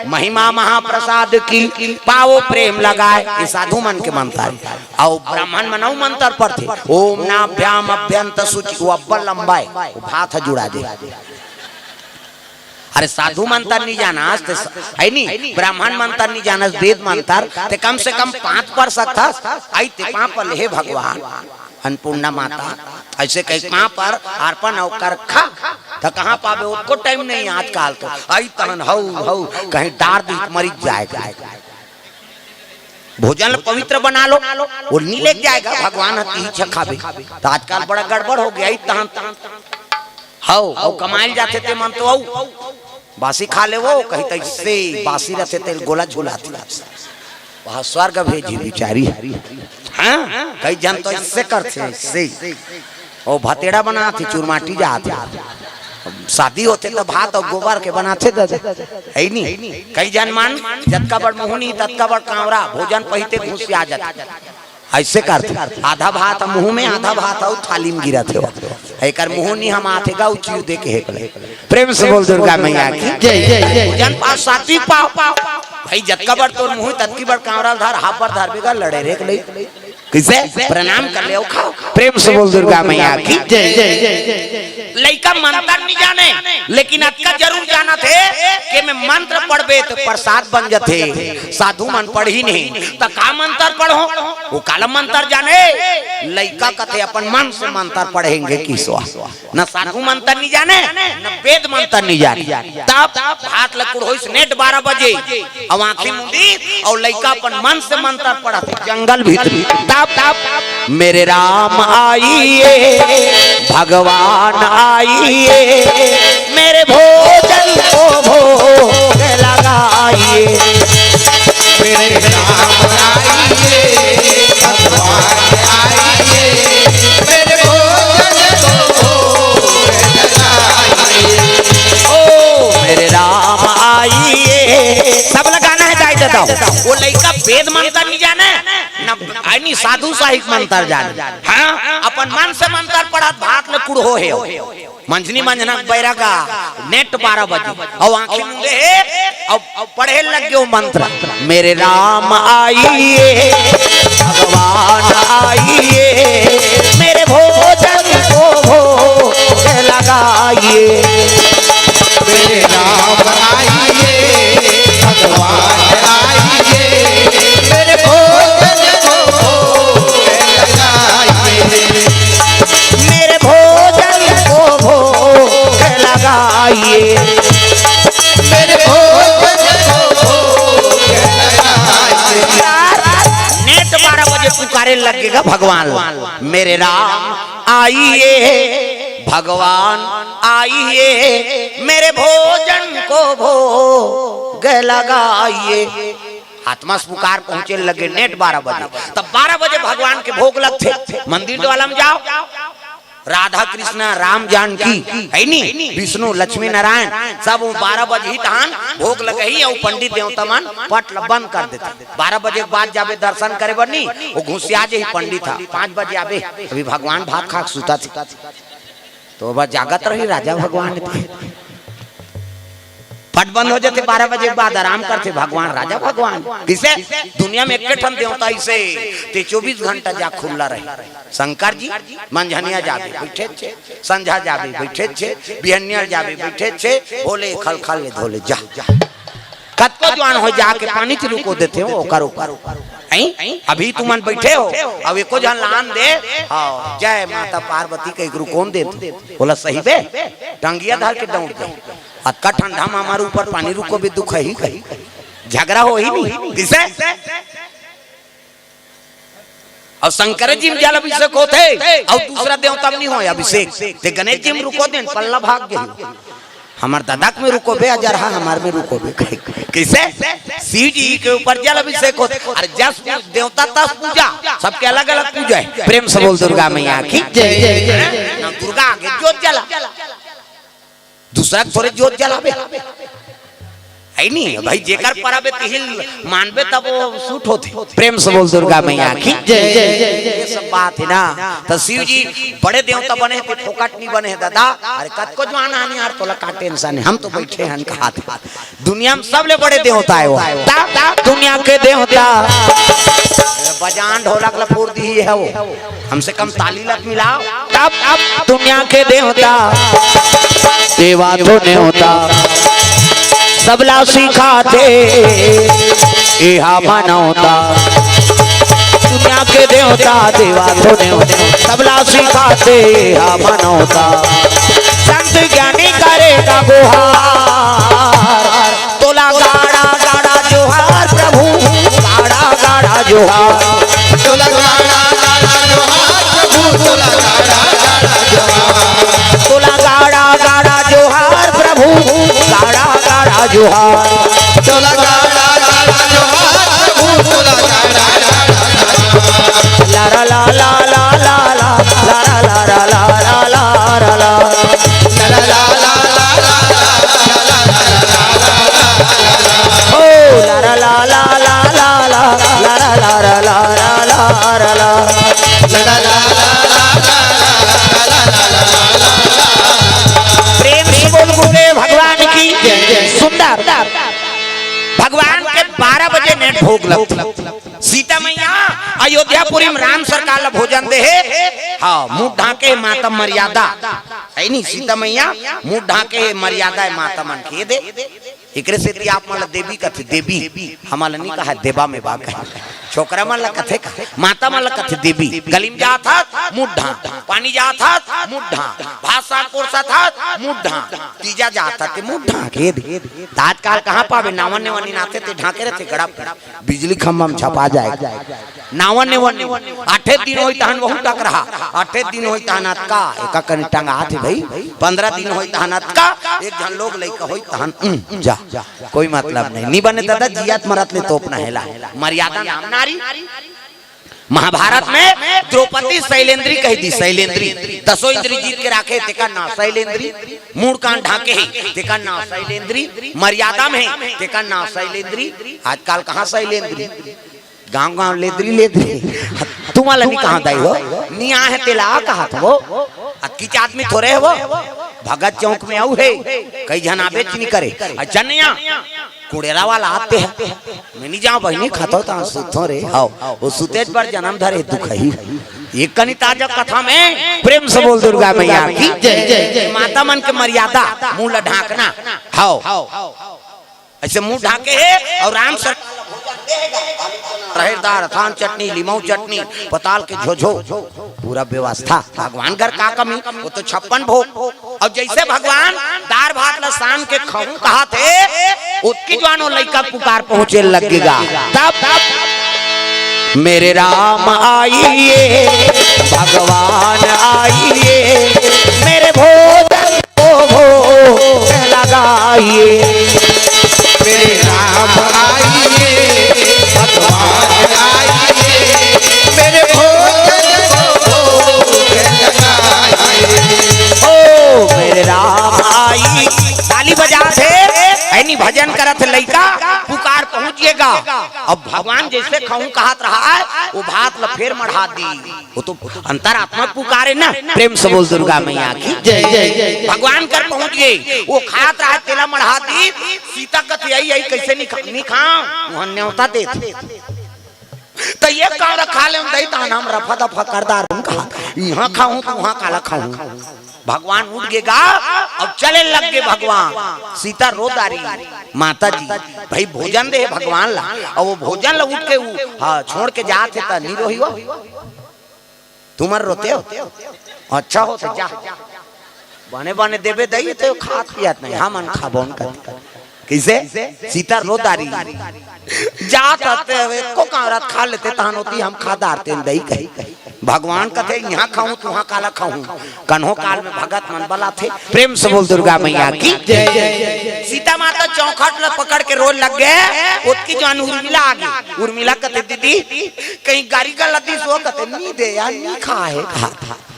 महिमा महाप्रसाद की, पावो प्रेम लगाय। ये साधु मन के मंत्र हे। अउ ब्राह्मण मन अउ मंत्र पढ़थे, ओम नाभ्याम अभ्यंत शुचि, वो अब्बड़ लंबा हे, वो भात ह जुड़ा दे। अरे साधु मंत्र नहीं जानस ते स-, है नी, ब्राह्मण मंत्र नहीं जानस, वेद मंत्र, ते कम से कम पांच पढ़ सकथस। आई ते पांच पढ़ ले, हे भगवान, अन्नपूर्णा माता, अइसे कहि पांच पढ़, अर्पण अउ कर खा, त कहां पाबे, ओतको टाइम नहीं आजकल तो। आई तहन हौ, हौ, कहीं डार दी त मरिच जाय। भोजन ल पवित्र बना लो, वो नी लेके जाय गा, भगवान ह तिही छखाबे। त आजकल बड़ा गड़बड़ हो गे, आई तहन हौ, अउ कमाइल जाथे ते मन तो अउ बासी खा ले वो, कहीं त अइसे बासी रथे तेल गोला झुलाथे। वह स्वर्ग भेजी बिचारी। हां, कई झन तो अइसे करथे, अइसे। ओ भतेड़ा बनाथे, चुरमाटी जाथे। शादी होथे त भात अउ गोबर के बनाथे दादा। है नी? कई झन मन जतका बड़ मुहनी, ततका बड़ कांवरा, भोजन पहिते घुसिया जाथे। अइसे करथे, आधा भात मुंह में, आधा भात अउ थाली में गिरत हे। एकर मुंह नी हमाथे गा, उ चीर दे के हेकले। प्रेम से बोल दुर्गा मैया की जय, जय, जय। भोजन पाव, सात्विक पाव। भाई, जतका बड़ तोर मुंह, ततकी बड़ कांवरा धर, हाथ पर धर बेगा, लड़े रेक ले। कइसे? प्रणाम कर ले अउ खाव। प्रेम से बोल दुर्गा मैया की जय, जय, जय, जय। लइका मंत्र नहीं जाने, लेकिन अतका जरूर जानत हे कि मैं मंत्र पढ़बे त प्रसाद बन जथे। साधु मन पढ़ही नहीं, त का मंत्र पढ़ो? वो काला मंत्र जाने? लइका कथे अपन मन से मंत्र पढ़ेंगे किसवा। न साधु मंत्र नहीं जाने, न वेद मंत्र नहीं जाने। तब भात ल कुढ़ोइस नेट बारह बजे, अउ आंखी मूंदी, अउ लइका अपन मन से मंत्र पढ़त हे, जंगल भीतरी। तब, तब, मेरे राम आइए, भगवान आइए, मेरे भोजन को भोग लगाइए। मेरे राम आइए, भगवान आइए, मेरे भोजन को भोग लगाइए। ओ मेरे राम आइए। सब लगाना है दाई दादा। वो लइका वेद मंत्र नहीं जाने, न आनी साधु साहिक मंत्र जाने। हां, अपन मन से मंत्र पढ़त भात ल कुढ़ो हे। मंझनी मंझना के बेरा का नेट बारह बजे, अउ आंखी मूंदे हे, अउ पढ़े लग गे वो मंत्र, मेरे राम आइए, भगवान आइए, मेरे भोजन को भोग लगाइए। मेरे राम आइए, भगवान आइए, मेरे भोजन को भोग लगाइए। मेरे भोजन को भोग लगाइए। मेरे भोजन को भोग लगाइए। यार, नेट बारह बजे पुकारे लगेगा भगवान ला, मेरे राम आइए, भगवान आइए, मेरे भोजन को भोग लगाइए। आत्मा से पुकार पहुंचे लगे नेट बारह बजे, तब बारह बजे भगवान के भोग लगथे। मंदिर द्वारा में जाओ, राधा कृष्ण राम जानकी है नी, विष्णु लक्ष्मी नारायण सब वो बारह बजे ही तहान भोग लगही, अउ पंडित देवता मन पट ल बंद कर देथे। बारह बजे के बाद जाबे दर्शन करे बर नी, वो घुसिया जे ही पंडित ह। पाँच बजे आबे, अभी भगवान भात खा के सुता थे, तो ओबर जागत रही राजा भगवान के। पट बंद हो जाथे बारह बजे के बाद, आराम करथे भगवान, राजा भगवान। किसे? दुनिया में एक ठन देवता इसे, ते चौबीस घंटा जा खुल्ला रही। शंकर जी मंझनिया जाबे बैठे छे, संझा जाबे बैठे छे, बिहनिया जाबे बैठे छे, भोले खलखल ले धोले जा। कतको जुआन हो जाके पानी च रुको देथे हो, करो, करो। हैं? अभी तुमन बैठे हो, अब एको झन लान दे, हाँ, जय माता पार्वती कहि के रुकोन दे, बोला सही बे, टंगिया धर के दौड़ दे। अतका ठंडा में हमारे ऊपर पानी रुको भी दुख ही कही, झगड़ा हो ही नहीं, किसे? अउ शंकर जी में जल अभिषेक होथे, अउ दूसरा देवता में नहीं होय अभिषेक। ते गणेश जी में रुको देन, पल्ला भाग गए। हमार ददक में रुको बे, अजर हा हमार में रुको बे। कैसे? शिव जी के ऊपर जल अभिषेक होथे, अरे जस देवता तस पूजा, सबके अलग अलग पूजा है। प्रेम से बोल दुर्गा मैया की जय। ना दुर्गा आगे जोत जला, दूसरा के थोरे जोत जलाबे, है नी भाई? जेकर परब हे तिही ल मानबे तब वो सूट होथे। प्रेम से बोल दुर्गा मैया की जय। ये सब बात है ना, तो शिव जी बड़े देवता बने हैं, ते फोकट नहीं बने हैं दादा। अरे कतको जुआन आने यार, तोला का टेंशन है, हम तो बैठे हैं कहा थे। दुनिया में सबले बड़े देवता है वो, ता, ता, दुनिया के देवता। बजान ढोलक ला फोड़ दी है वो, कम से कम ताली लत मिलाओ। तब, तब दुनिया के देवता, देवा तो नेवता, सबला सिखाथे एहा मनौता। दुनिया के देवता, देवा तो नेवता, सबला सिखाथे एहा मनौता। संत ज्ञानी करेगा गुहार, तोला गाड़ा गाड़ा जोहार प्रभु, गाड़ा गाड़ा जोहार। तोला गाड़ा गाड़ा जोहार प्रभु, तोला गाड़ा गाड़ा जोहार। तोला गाड़ा गाड़ा जोहार प्रभु, गाड़ा गाड़ा जोहार। तोला गाड़ा गाड़ा जोहार प्रभु, तोला गाड़ा गाड़ा जोहार। ला ला ला ला ला ला ला ला ला ला ला ला ला ला। प्रेम से बोल गुरुदेव भगवान की। सुंदर। भगवान के बारह बजे नेट भोग लगथे। सीता मैया अयोध्यापुरी में राम सरकार ला भोजन दे हे। हाँ, मुंह ढांके माता मर्यादा है नी। सीता मैया मुंह ढांके मर्यादा है माता मन के दे। एकरे सेती आप मन ला देवी कथे, देवी। हमन ला नी कहा देवा में बा कहे। छोकरा मन ला कथे का, माता मन ला कथे देवी। गली में जात हस, मुंह ढांक। पानी जात हस, मुंह ढांक। भात साग परोसत हस, मुंह ढांक। तीजा जात हस, ते मुंह ढांक। ये दे। त आजकाल कहाँ पाबे? नावन नेवन नाथे ते ढांके रहथे गड़ा पे। बिजली खंभा में छपा जाए। नावन नेवन नहीं। आठे दिन होई तहन वहू टकरहा। आठे दिन होई तहन अतका। एका कनी टंगा थे भाई। पंद्रह दिन होई तहन अतका। एक झन लोग लइका होई तहन, उम, जा। कोई मतलब नहीं। नी बने दादा, जियात मरत ले तोपना हेला। मर्यादा नाम नारी। महाभारत में द्रौपदी शैलेंद्री कही दी, शैलेंद्री। दसों इंद्री जीत के राखे, तेकर नाम शैलेंद्री। मूड़ कान ढांके हे, तेकर नाम शैलेंद्री। मर्यादा में हे, तेकर नाम शैलेंद्री। आजकल कहाँ शैलेंद्री? गांव गांव लेदरी लेदरी। तुम वाला नहीं कहाँ दाई हो? नहीं आ है तेला कहा था वो। अतकीच आदमी थोरे है वो। भगत चौक में अउ हे, कई झन आबेच नइ करे। अ जनिया कुड़ेरा वाला आते हैं, मैं नइ जांव बहिनी, खाथों त सुतथों रे। हव, ओ सुतेच बर जनम धरे दुखही। एक कनी ताजा कथा में प्रेम से बोल दुर्गा मैया की जय। माता मन के मर्यादा, मुंह ला ढांकना। हव, अइसे मुंह ढांके हे अउ राम सर रहेर दार, अथान चटनी, लिमऊ चटनी, पताल के झोझो, पूरा व्यवस्था। भगवान घर का कमी, ओ तो छप्पन भोग। अउ जइसे भगवान दार भात ला सान के खाहूं कहत हे, ओतकी जुवार ओ लइका पुकार पहुंचे लगे गा। तब, तब मेरे राम आइए, भगवान आइए, मेरे भोजन को भोग लगाइए। मेरे राम आइए, भगवान आइए, मेरे भोजन को भोग लगाइए। ओ मेरे राम आई, ताली बजात हे, अइनी भजन करत हे लइका, पुकार पहुंचिए गा। अब भगवान जइसे खाहूं कहत रहय, ओ भात ला फेर मढ़ा दिस। ओ तो अंतरात्मा पुकारे ना, प्रेम से बोल दुर्गा मैया की जय। भगवान कर पहुंच गे, ओ खात रहय तेला मढ़ा दिस। सीता कथे, "अई, अई, कइसे नइ खा-, नइ खांव?" उहां नेवता देथे। त ए कांवरा खा लेन दई, तहान हम रफा दफा कर डारन कहा, इहां खाहूं त उहां काला खाहूं। भगवान उठ गे गा, अब चले लग गे भगवान। सीता रो डारिस, माता जी, भई भोजन दे भगवान ला, अउ ओ भोजन ला उठ के उ, हां, छोड़ के जात हे त नइ रोही ओ। तुमन रोते हो? अच्छा हो त जा। बने बने देबे दई त खात पियत नहीं, हमन खाबोन कर। कइसे? सीता रो डारिस। जात हते हवे, एको कांवरा खा लेते, तहान ओती हम खा डारतेन दई कही। भगवान कथे, "इहां खाहूं, त उहां काला खाहूं।" कन्हो काल में भगत मन बलाथे। प्रेम से बोल दुर्गा मैया की जय। सीता माता चौखट ल पकड़ के रोए लग गे, ओतकी जुवार उर्मिला आ गे। उर्मिला कथे, "दीदी, कहीं गारी गलत दिस ओ?" कथे, "नइ दे यार, नइ खाय हे।"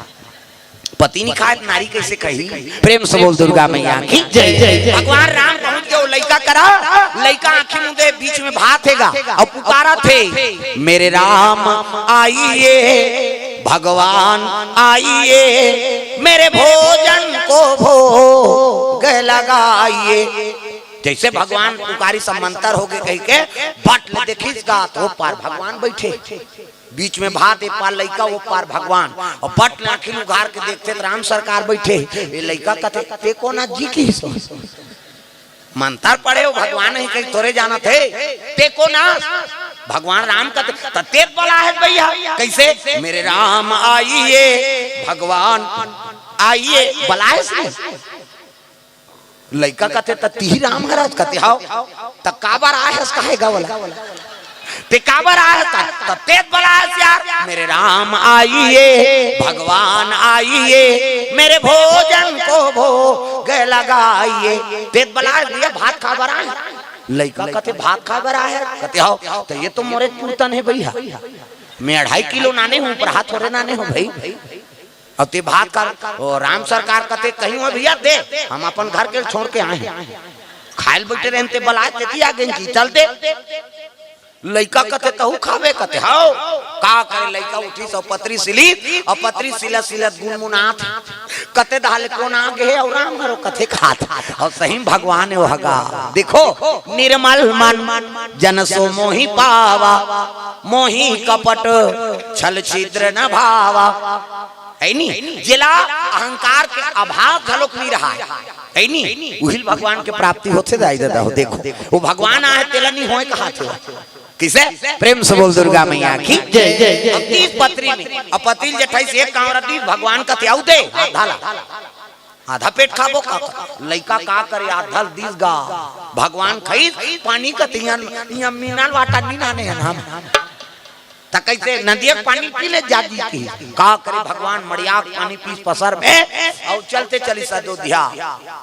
पति नइ खाय त नारी कइसे खाही? प्रेम से बोल दुर्गा मैया की जय। भगवान राम पहुंच गे ओ लइका करा, लइका आंखी मूंदे बीच में भात हे गा, अउ पुकारत हे, "मेरे राम आइए, भगवान आइए, मेरे भोजन को भोग लगाइए।" जइसे भगवान पुकारिस, मंतर हो गे कहिके, बट ले देखिस गा, त ओ पार भगवान बइठे। बीच में भात, ए पार लइका, ओ पार भगवान। अउ बट ले आंखी ल उघार के देखथे त राम सरकार बइठे। ए लइका कथे, "ते कोन आस जी?" किहिस। मंतर पढ़े हो, भगवान हे कहीं थोरे जानत हे। "ते कोन आस?" भगवान राम कथे, "त ते बलाय हस भइया।" कइसे? "मेरे राम आइए, भगवान आइए।" बलाय हस नहीं? लइका कथे, "त तिही राम हरस?" कथे, "हव।" "त काबर आय हस?" कहे गा ओला। "ते काबर आय हस?" त, "त तेच बलाय हस यार, मेरे राम आइए, भगवान आइए, मेरे भोजन को भोग लगाइए।" तेच बलाय हस भइया, भात खाबर आय हस। लइका कथे, "भात खाबर आय हस?" कथे, "हव।" "त ए तो मोरे पुरतन हे भइया, मैं अढ़ाई किलो नाने हूं, पर हाथ थोरे नाने हूं भई।" अउ ते भात खा, ओ राम सरकार कथे, "कहीं हो भइया दे, हम अपन घर के छोड़ के आए हन।" खाय ल बइठे रहेन ते बलाय, तेती आ गेन जी, "चल दे।" लइका कथे, "तहूं खाबे?" कथे, "हव।" का करे, लइका उठिस अउ पतरी सिलिस, अउ पतरी सिलत सिलत गुनगुनात हे। कथे, "दहा ले कोन आ गे हे अउ राम हरो?" कथे, "खात।" अउ सही म भगवान हे ओ ह गा। देखो, निर्मल मन जन सो मोहि पावा, मोहि कपट छल छिद्र न भावा। हे नी? जेला अहंकार के अभाव घलोक नइ रहय, हे नी? उही ल भगवान के प्राप्ति होथे दाई ददा हो। देखो, ओ भगवान आय हे, तेला नइ होय कहत हे। कइसे? प्रेम से बोल दुर्गा मैया की जय। अब तीस पतरी में, अब पतरी ल जेठाई से एक कांवरा दिस, भगवान कथे, "अउ दे, आधा ला।" आधा पेट खाबो का? लइका का करे, आधा ल दिस गा। भगवान खाइस, पानी कथे, "इहां, इहां mineral water नइ लाने हन हम।" त कइसे नदिया के पानी पी ले जागी की? का करे भगवान, मड़िया के पानी पीस पसर में, अउ चलते चलिस अयोध्या।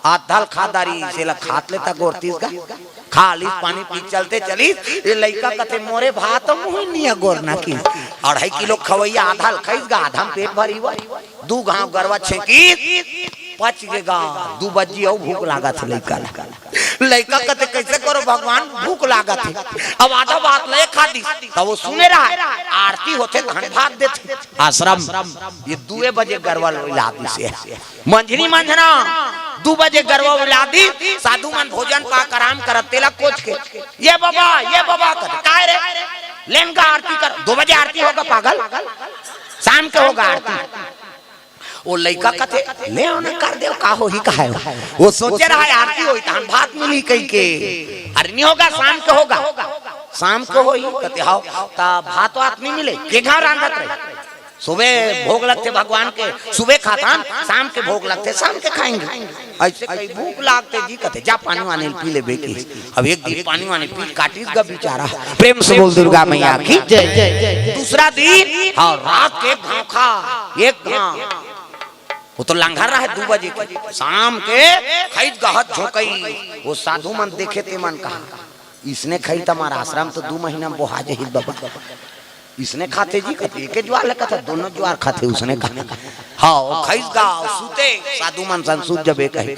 आधा ल खा डारिस, एला खात ले त अगोरतिस गा। खा लिस, पानी पी, चलते चलिस। ए लइका कथे, "मोरे भात मुंह नइ अगोरना" किहिस। अढ़ाई किलो खवइया आधा ल खाइस गा, आधा म पेट भरिस। दू घांव गरवा छेंकिस, पच गे गा, दू बजे अउ भूख लागत हे लइका ला। लइका कथे, "कइसे करो भगवान, भूख लागत हे।" अब आधा भात ल ए खा दिस, त ओ सुने रहय, आरती होथे तहन भात देथे। आश्रम, ए दुए बजे गरवा ल उला दिस हे। मंझनी मंझना दू बजे गरवा उला दिस, साधु मन भोजन पाके आराम करत तेला कोच के, "ए बबा, ए बबा," कथे, "काय रे?" "लेन गा आरती कर।" "दू बजे आरती होगा पागल, शाम के होगा आरती।" ओ लइका कथे, "ले ओ ना कर देव, का होही, का हे?" ओ सोचे रहय आरती होही, तहन भात मिलही कहिके। "अरे नइ होगा, शाम के होगा।" "शाम के होही?" कथे, "हव।" "त भात वात नइ मिले?" "के घांव रांधत रहे?" "सुबह भोग लगथे भगवान के, सुबह खाथन, शाम के भोग लगथे, शाम के खाएंगे।" अइसे कही, "भूख लागथे जी," कथे, "जा पानी वानी पी ले बेटी।" अब एक दिन पानी वानी पी काटिस गा बिचारा। प्रेम से बोल दुर्गा मैया की जय। दूसरा दिन, हाँ, रात के एक घांव खा, एक घांव। ओ तो लंगर रहय दू बजे के, शाम के खाइस गा हाथ झोंकई। ओ साधु मन देखे ते मन कहा, "इसने खाही त हमर आश्रम तो दू महीना म बोहा जही बबा।" "इसने खाथे जी?" कथे, "एके जुवार ल खाथे, दूनों जुवार खाथे उसने खाथे।" हाँ, ओ खाइस गा, सुते, साधु मन संग सुत जबे कहे।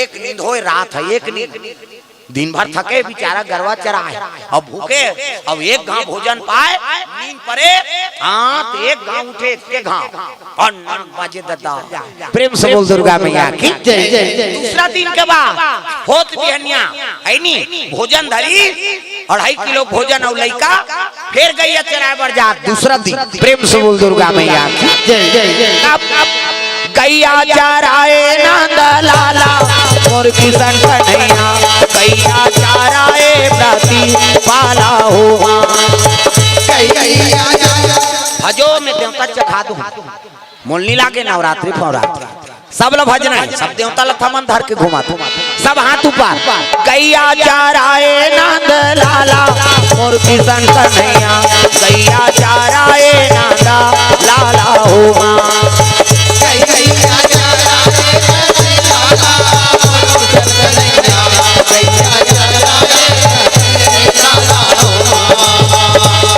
एक नींद होय, रात हे, एक नींद। दिन भर थके बिचारा गरवा चराय, अब भूखे, अब एक घांव भोजन पाय, नींद परे, हाँ, त एक घांव उठे, एक घांव। अउ नौ बजे ददा। प्रेम से बोल दुर्गा मैया की जय। दूसरा दिन के बा, होत बिहनिया, हे नी, भोजन धरिस, अढ़ाई किलो भोजन अउ लइका, फेर गइया चराय बर जात। दूसरा दिन, प्रेम से बोल दुर्गा मैया की जय। अब, अब गइया चराय नंद लाला, मोर किशन कन्हैया, गइया चराय प्रति पाला हो। भजो में देवता चघा दूं। मोला नइ लागे नवरात्रि फवरात्रि। सब ल भजना हे, सब देवता ल थमन धर के घुमात। सब हाथ ऊपर। गइया चराय नंद लाला, मोर किशन कन्हैया, गइया चराय नंद लाला हो माँ।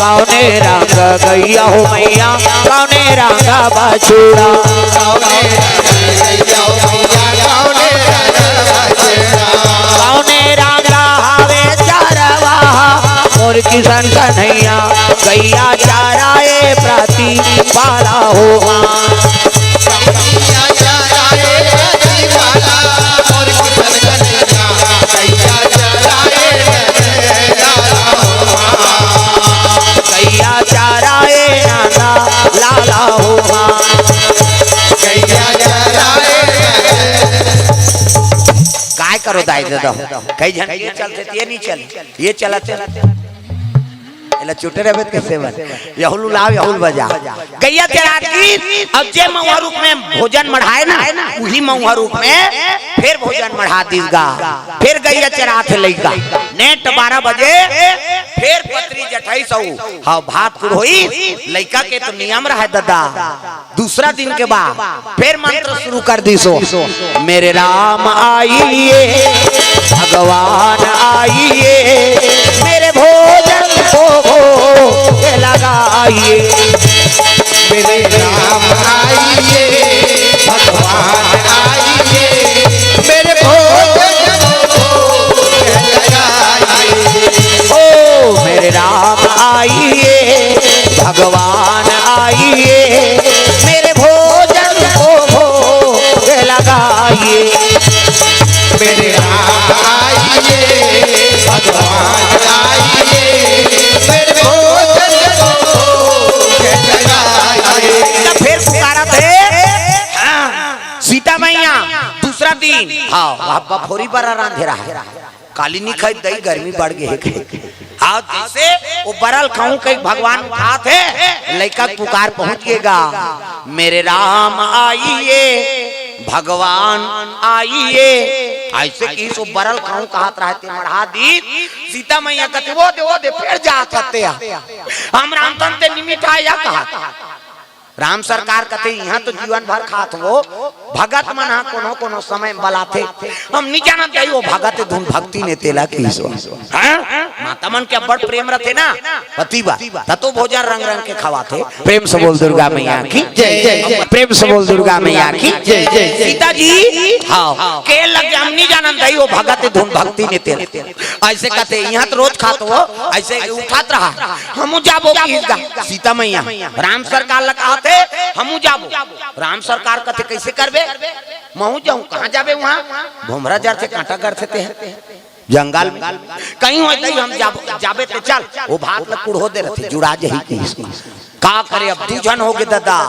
कौने रंग गइया हो मैया, कौने रंग बछड़ा। कौने रंग हवे चरवाहा, मोर किशन कन्हैया, गइया चराय प्रति पाला हो। गइया चराय नंद लाला हो माँ। काय करो दाई ददा, कई झन ये चलथे, ये नइ चले, ये चलथे। एला चुटे रहबे त कइसे बन? यहू ल उलाव, यहू ल बजा। गइया चरात गिस, अब जे मउहा रूख में भोजन मढ़ाय ना, उही मउहा रूख में फेर भोजन मढ़ा दिस गा। फेर गइया चरात हे लइका। नेट बारह बजे, फेर पतरी जठाइस अउ, हाँ, भात कुढ़ोइस। लइका के तो नियम रहय ददा। दूसरा दिन के बा, फेर मंत्र शुरू कर दिस ओ। मेरे राम आइए, भगवान आइए, मेरे भोजन को भोग लगाइए। मेरे राम आइए, भगवान आइए, मेरे भोजन को भोग लगाइए। ओ मेरे राम आइए, भगवान आइए, मेरे भोजन को भोग लगाइए। मेरे राम आइए, भगवान आइए, मेरे भोजन को भोग लगाइए। त फेर पुकारत हे, हाँ, सीता मैया, दूसरा दिन, हाँ, वहाँ बफोरी बरा रांधे रहय। काली नइ खाइस दई, गर्मी बढ़ गे हे कहे। हाँ, जइसे ओ बरा ल खाहूं कहिके भगवान उठात हे, लइका के पुकार पहुंच गे गा। मेरे राम आइए, भगवान आइए। अइसे कहिस ओ बरा ल खाहूं कहत रहय ते मढ़ा दिस। सीता मैया कथे, "ओ दे, ओ दे, फेर जात हस ते आ। हम रांधन ते नइ मिठाय या," कहत। राम सरकार कथे, "इहाँ तो जीवन भर खात हों, भगत मन ह कोनो कोनो समय बलाथे, हम नी जानत दाई, वो भगत धुन भक्ति ने तेला किहिस। हाँ? माता मन के अब्बड़ प्रेम रथे ना, पति बा, त तो भोजन रंग रंग के खवाथे। प्रेम से बोल दुर्गा मैया की जय, जय, जय। प्रेम से बोल दुर्गा मैया की जय, जय, जय। सीता जी, हाँ, के लगे हम नी जानत दाई, वो भगत धुन भक्ति ने तेला। ऐसे कहते, यहाँ तो रोज खात हो, ऐसे उठात रहा, हमू जाबो किहिस गा। सीता मैया, राम सरकार ला कहत हे, हमू जाबो। राम सरकार कथे, "कइसे करबे? महूँ जाहूँ।" "कहाँ जाबे वहाँ? भोमरा जरथे, कांटा गड़थे तेहा जंगल में।" "कहीं होय तहीं हम जाब-, जाबे ते चल।" वो भात ल कुड़हो दे रथे, जुड़ा जही किहिस। का करे, अब दू झन होगे ददा,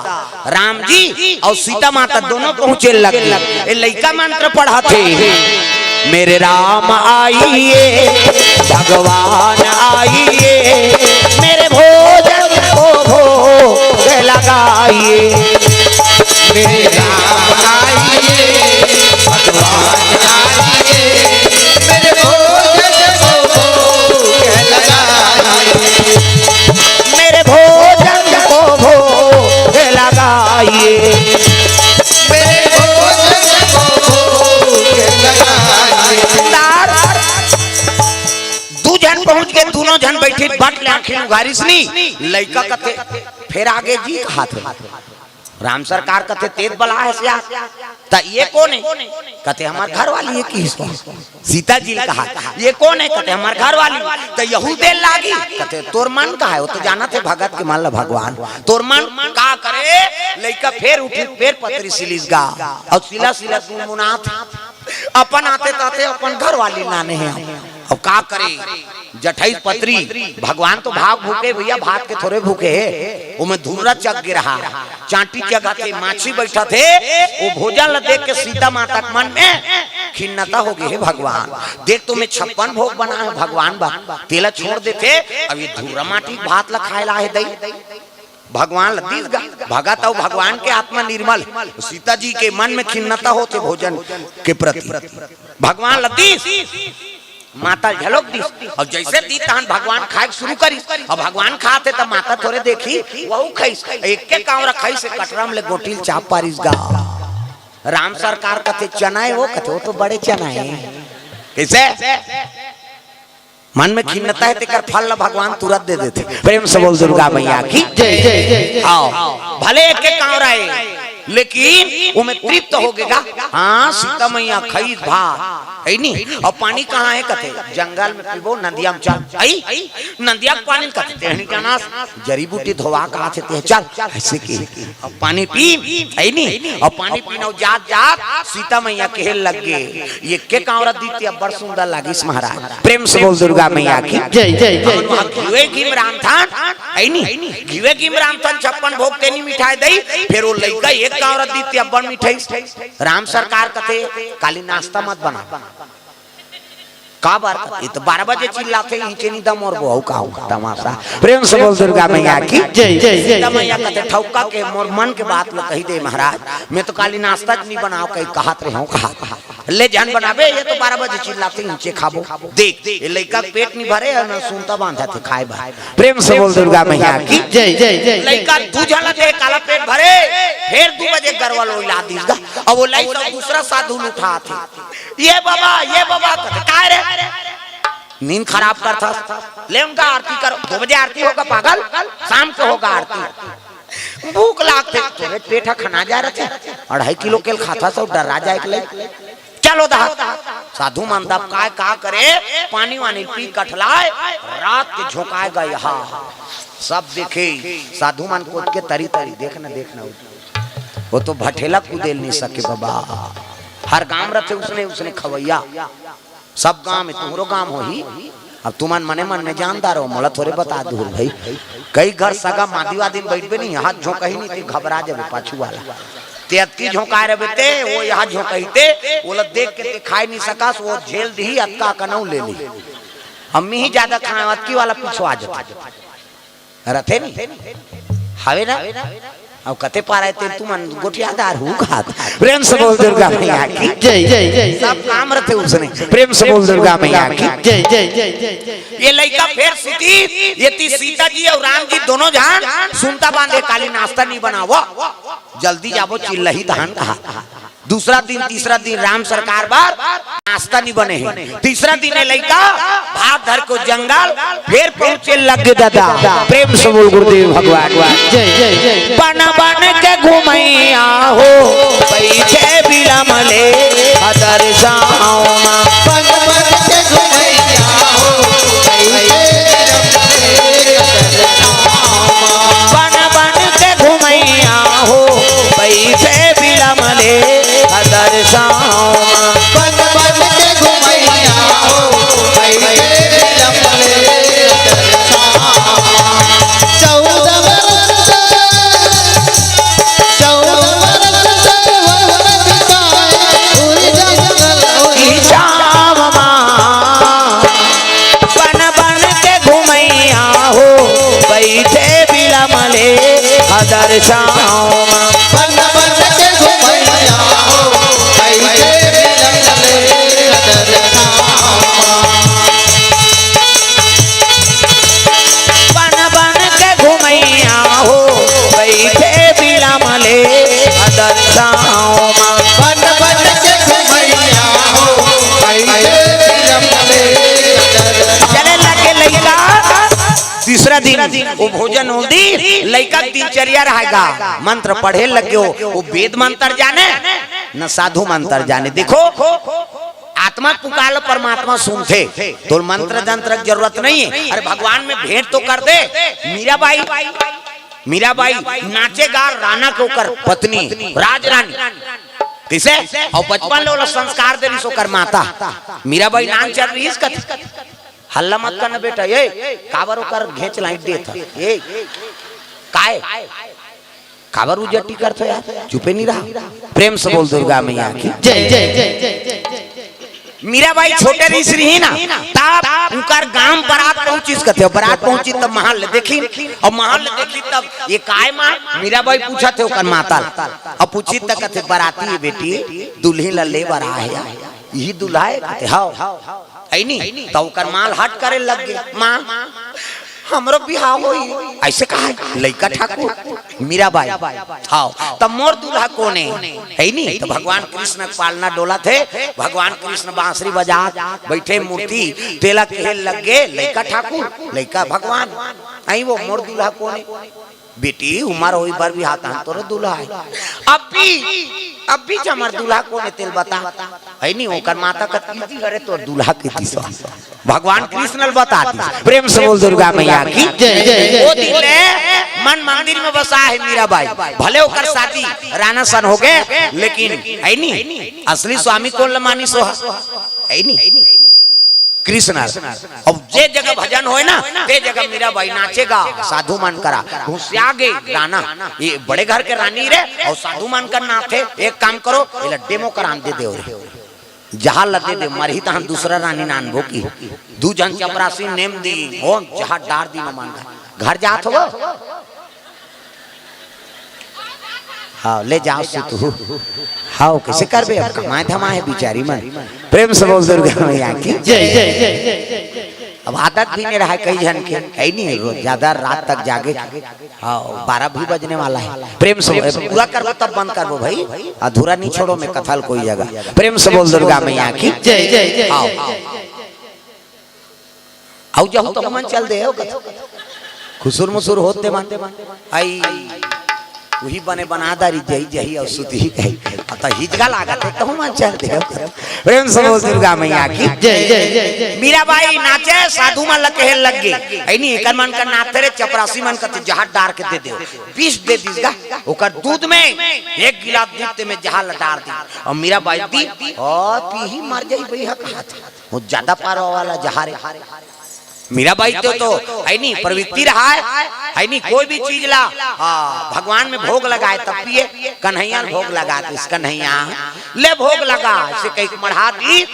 राम जी अउ सीता माता दोनों पहुँचे लगे। ए लइका मंत्र पढ़त हे, "मेरे राम आइए, भगवान आइए, मेरे भोजन को भोग लगाइए।" मेरे राम आइए, भगवान आइए, मेरे भोजन को भोग लगाइए। मेरे भोजन को भोग लगाइए। मेरे भोजन को भोग लगाइए। दू झन पहुंच के, दूनों झन बइठे बट ले आंखी उघारिस नी, लइका कथे, "फेर आगे जी," कहाथे। राम सरकार कथे, "तेत बला हे सिया, त ये कोन हे?" कथे, "हमर घरवाली हे किहिस।" सीता जी ल कहा, "ये कोन हे?" कथे, "हमर घरवाली।" "त यहू दे लागी?" कथे, "तोर मन का हे, वो तो जानत हे भगत के मन ल भगवान।" तोर मन का करे, लइका फेर उठिस, फेर पतरी सिलिस गा, अउ सिला सिला गुनगुनात, अपन आते ताते अपन घरवाली लाने हे। अब का करे, जठई पतरी, भगवान तो भाग भूखे भइया, भात के थोरे भूखे हे, ओमे धुर्रा चघ गे रहा, चांटी चघत हे, माछी बइठत हे, वो भोजन ल देख के सीता माता के मन में खिन्नता होगे, "हे भगवान, देख तो मैं छप्पन भोग बनाए हंव भगवान बर, तेला छोड़ देथे, अब ये धुर्रा माटी भात ल खाए ला हे दई।" भगवान ल दिस गा, भगत अउ भगवान के आत्मा निर्मल। सीता जी के मन में खिन्नता होथे भोजन के प्रति, भगवान ल दिस, माता ल घलोक दिस। अउ जइसे दिस तहन भगवान खाए के शुरू करिस। अब भगवान खात हे त माता थोरे देखही, वहू खाइस। एके कांवरा खाइस, कटरा म ले गोटी ल चाप पारिस गा। राम सरकार कथे, "चना हे वो?" कथे, "वो तो बड़े चना हे।" कइसे? मन में खिन्नता हे, तेकर फल ल भगवान तुरंत दे देथे। प्रेम से बोल दुर्गा मैया की जय, जय, जय। आओ, भले एक एक कांवरा हे, लेकिन ओमे तृप्त होगे गा। हाँ, सीता मैया खाइस भात, हे नी? अउ पानी कहाँ हे? कथे, "जंगल में पीबो, नदिया में चल।" आई, नदिया के पानी कथे, "तेहनी जानस, जड़ी बूटी धोवा कहाथे ते, चल।" अइसे कि अब पानी पी, हे नी? अउ पानी पीन अउ जात जात सीता मैया कहे लगे, "एके कांवरा दिस ते अब्बड़ सुंदर लागिस महाराज।" प्रेम से बोल दुर्गा मैया की जय, जय, जय। हमन वहाँ घीवे घीम रांधथन, हे नी? घीवे घीम रांधथन, छप्पन भोग तेनी मिठाई दई, फेर वो लइका एक कांवरा दिस ते अब्बड़ मिठाई। राम सरकार कथे, "काली नाश्ता मत बना।" काबर? ये तो बारह बजे चिल्लाथे, "इहिंचे नी दम और वो का होगा तमाशा।" प्रेम से बोल दुर्गा मैया की जय, जय, जय, सीता मैया कथे, "ठौका के मोर मन के बात ल कहि दे महाराज, मैं तो काली नाश्ता नी बनाव कहि कहत रहे हंव, कहा, कहा। ले झन बनाबे, ये तो बारह बजे चिल्लाथे, इहिंचे खाबो।" देख, ये लइका के पेट नी भरे अउ न सुनता बांधथे खाए बर। प्रेम से बोल दुर्गा मैया की जय, जय, जय। लइका दू झन ल दे, काला पेट भरे, फेर दू बजे गरवा ल ओइला दिस गा। अब वो लइका दूसरा साधु ल उठाथे, "ये बाबा, ये बाबा," कथे, "काय रे?" "नींद खराब करथस, ले उनका आरती करो।" "दो बजे आरती होगा पागल, शाम के होगा आरती।" "भूख लागथे।" "तोरे पेट ह खना जाय रथे, अढ़ाई किलो केल खाथस अउ डर्रा जाय के लइक।" चलो दहा। साधु मन दबकाय का करे, पानी वानी पी कठलाय, रात के झोंकाय गा। यहाँ सब देखे, साधु मन कोत के तरी तरी, "देख न, देख न, वो तो भठेला कुदेल नी सके बाबा।" हर गांव रथे उसने, उसने खवैया, सब गांव में, तुहरो गांव होही। अब तुमन मने मन में जानदार हो, मोला थोरे बता दूर भाई। कई घर सगा मादी वादी में बइठबे नी, हाथ झोंकही नी, ते घबरा जाबे पाछू वाला। ते अतकी झोंकाय रहिबे ते, वो यहाँ झोंकही ते, ओला देख के ते खाय नी सकस, वो झेल दिही, अतका कनऊ ले ली। अम्मी ही ज्यादा खाय, अतकी वाला पीछू आ जाथे। रथे नी? हवे ना? अउ कते पारा हे ते तुमन गोठियादार हो खात। प्रेम से बोल दुर्गा मैया की जय, जय, जय। सब काम रथे उसने। प्रेम से बोल दुर्गा मैया की जय, जय, जय, जय। ये लइका फेर सुती, ये ती सीता जी अउ राम जी दोनों झन सुनता बांधे, "काली नाश्ता नी बनावो, जल्दी जाबो चिल्लही धान कहा।" दूसरा दिन, तीसरा दिन राम सरकार बर नाश्ता नहीं बने हे। तीसरा दिन ये लइका भात धर के जंगल फेर पहुंचे लग गे दादा। प्रेम से बोल गुरुदेव भगवान। जय, जय, जय, जय। बन बन के घुमैया हो, बैठे बिलमले अदर छाँव मा। बन बन के घुमैया हो, बैठे बिलमले अदर छाँव मा। बन बन के घुमैया हो, बैठे बिलमले अदर छाँव मा। बन बन के घुमैया हो, बैठे बिलमले अदर छाँव मा। चौदह बरस, चौदह बरस से वह बिताए, उड़ जंगल उड़ छाँव मा। बन बन के घुमैया हो, बैठे बिलमले अदर छाँव मा। बन बन के घुमैया हो, बैठे बिलमले अदर छाँव मा। बन बन के घुमैया हो, बैठे बिलमले अदर छाँव मा। बन बन के घुमैया हो, बैठे बिलमले अदर छाँव मा। चले लगे लइका, तीसरा दिन वो भोजन उल्दी, लइका के दिनचर्या रहेगा, मंत्र पढ़े लग गे हो, वो वेद मंत्र जाने, न साधु मंत्र जाने। देखो, आत्मा के पुकार ल परमात्मा सुनथे, तोर मंत्र तंत्र के जरूरत नहीं है। अरे भगवान में भेंट तो कर दे। मीराबाई, मीराबाई नाचे गा राना के ओकर पत्नी राजरानी। कइसे? अउ बचपन ले ओला संस्कार दे रिहिस ओकर माता। मीराबाई नान चल रिहिस कथे, "हल्ला मत कर ना बेटा, ए, काबर ओकर घेंच लाइट देत ह? ए, काय? काबर उजट्टी करथो यार? चुपे नहीं रहा।" प्रेम से बोल दुर्गा मैया की। जय, जय, जय, जय, जय, जय। मीराबाई छोटे रहिस रिहिस ना, तब उनकर गांव बरात पहुंचिस कथे, बरात पहुंचिस तब महल ल देखिस, अउ महल ल देखिस तब, "ये काय माँ?" मीराबाई पूछथे ओकर माता ल। अउ पूछिस त कथे, "बराती ए बेटी, दुल्हिन ल ले बर आए हे।" "इही दूल्हा हे?" कथे, "हव।" "हे नी?" त ओकर माँ ल हट करे लग गे, "माँ, हमरो बिहाव होही।" "अइसे कहा लइका ठाकुर?" "मीराबाई।" "हव, त मोर दूल्हा कोन हे?" "हे नी?" त भगवान कृष्ण के पालना डोलत हे, भगवान कृष्ण बांसुरी बजात बइठे मूर्ति, तेला कहे लग गे, "लइका ठाकुर, लइका भगवान, अई वो मोर दूल्हा कोन हे?" "बेटी, उमर होई बर बिहाव तहन तोर दूल्हा हे।" "अभी, अभी च हमर दूल्हा कोन हे तेला बता।" "हे नी?" ओकर माता कथे, "जी हरे तोर दूल्हा," कहिस। भगवान कृष्ण ल बता दिस। प्रेम से बोल दुर्गा मैया की। जय, जय, जय, ओ दिन ले मन मंदिर में बसा हे मीराबाई। भले ओकर शादी राना सन हो गे, लेकिन हे नी, असली स्वामी कोन ल मानिस हे? हे नी, कृष्ण। अब जे जगह भजन होय ना, ते जगह मीराबाई नाचे गा, साधु मन करा घुसिया गे राना। ये बड़े घर के रानी रे, अउ साधु मन कर नाथे। एक काम करो, एला डेमो करान दे देव रे, जहाज ला दे देव, मरही तहन दूसरा रानी नानबो की। दू झन चपरासी नेम दी, ओ जहाज डार दी मन घर, घर जात हो। हाँ, ले जाव सुतहू। हाँ, कइसे करबे, अब कमाए धमाए हे बिचारी मन। प्रेम से बोल दुर्गा मैया की। जय, जय, जय, जय, जय, जय। अब आदत भी नहीं रहा कई झन के, हे नी, रोज ज्यादा रात तक जागे। हाँ, बारह भी बजने वाला हे। प्रेम से, पूरा करबो तब बंद करबो भाई, अधूरा नहीं छोड़ो मैं कथा ल कोई जगह। प्रेम से बोल दुर्गा मैया की। जय, जय, जय, हाँ। जय, जय, जय। अउ जहू त मन चल दे हो कथे। खुसुर मुसुर होत ते मन। अई, उही बने बना दारी जही जही अउ सुतही कही। अब त हिजगा लागत हे, तहू मन चल दे हो कथे। प्रेम से बोल दुर्गा मैया की। जय, जय, जय, जय। मीराबाई नाचे, साधु मन ल कहे लग गे, "हे नी, एकर मन कर नाथे रे, चपरासी मन कथे जहाज डार के दे देव।" विष दे दिस गा, ओकर दूध में एक गिलास दूध ते में जहाज ल डार दी। अउ मीराबाई दी, "ओ, पीही मर जाही बइहा," कहा था। वो ज्यादा पावर वाला जहाज हे। मीराबाई तो, तो हे नी, प्रवृत्ति रहा हे, हे नी, कोई भी चीज ला, हाँ, भगवान में भोग लगाए तब पिए। कन्हैया ल भोग लगा दिस, कन्हैया ले भोग लगा, अइसे कहिके मढ़ा दी।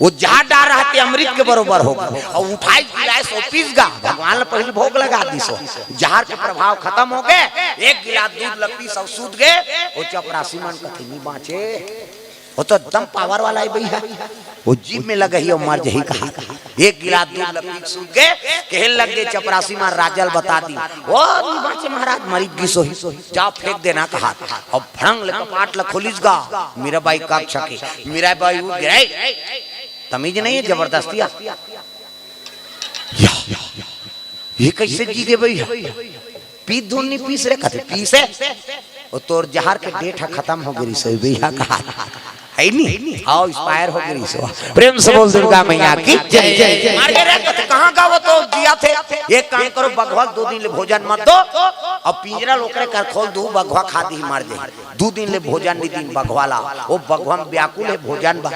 वो जहाज डार रहा ते अमृत के बरोबर हो गा, अउ उठाइस गिलाइस अउ पीस गा, भगवान ल पहली भोग लगा दिस। जहाज के प्रभाव खतम हो गे, एक गिलास दूध ल पीस अउ सूत गे। वो चपरासी मन कथे, "नी बाँचे।" वो तो एकदम पावर वाला हे बइहा, वो जिम में लगही अउ मर जही कहा। एक गिलास दूध ल पी के सुत गे, कहे लग गे चपरासी मार राजा ल बता दी। ओ नी बाँचे महाराज, मरिच गिस होही, जाओ फेंक देना कहा। अब फड़ंग ले कपाट ल खोलिस गा, मीराबाई कब छके, मीराबाई उठ गे, "ए, तमीज नहीं है, जबरदस्ती आ।" या, ये कैसे जी गे भैया? पी धुन नी पीस रे, कथे पीसे। ओ तोर जहर के डेट ह खतम हो गे रिहिस भैया कहा। है नी? हाव, expire हो गे रिहिस। प्रेम से बोल दुर्गा मैया की जय। जय, जय, जय। मार गे रे, कथे कहाँ गा वो तो जियाथे। एक काम करो, बघवा ल दू दिन ले भोजन मत दो। अब पिंजरा ल ओकरे कर खोल दू, बघवा खा दिही मर जाही। दू दिन ले भोजन नी दिन बघवा ला। ओ बघवा म व्याकुल हे भोजन बर।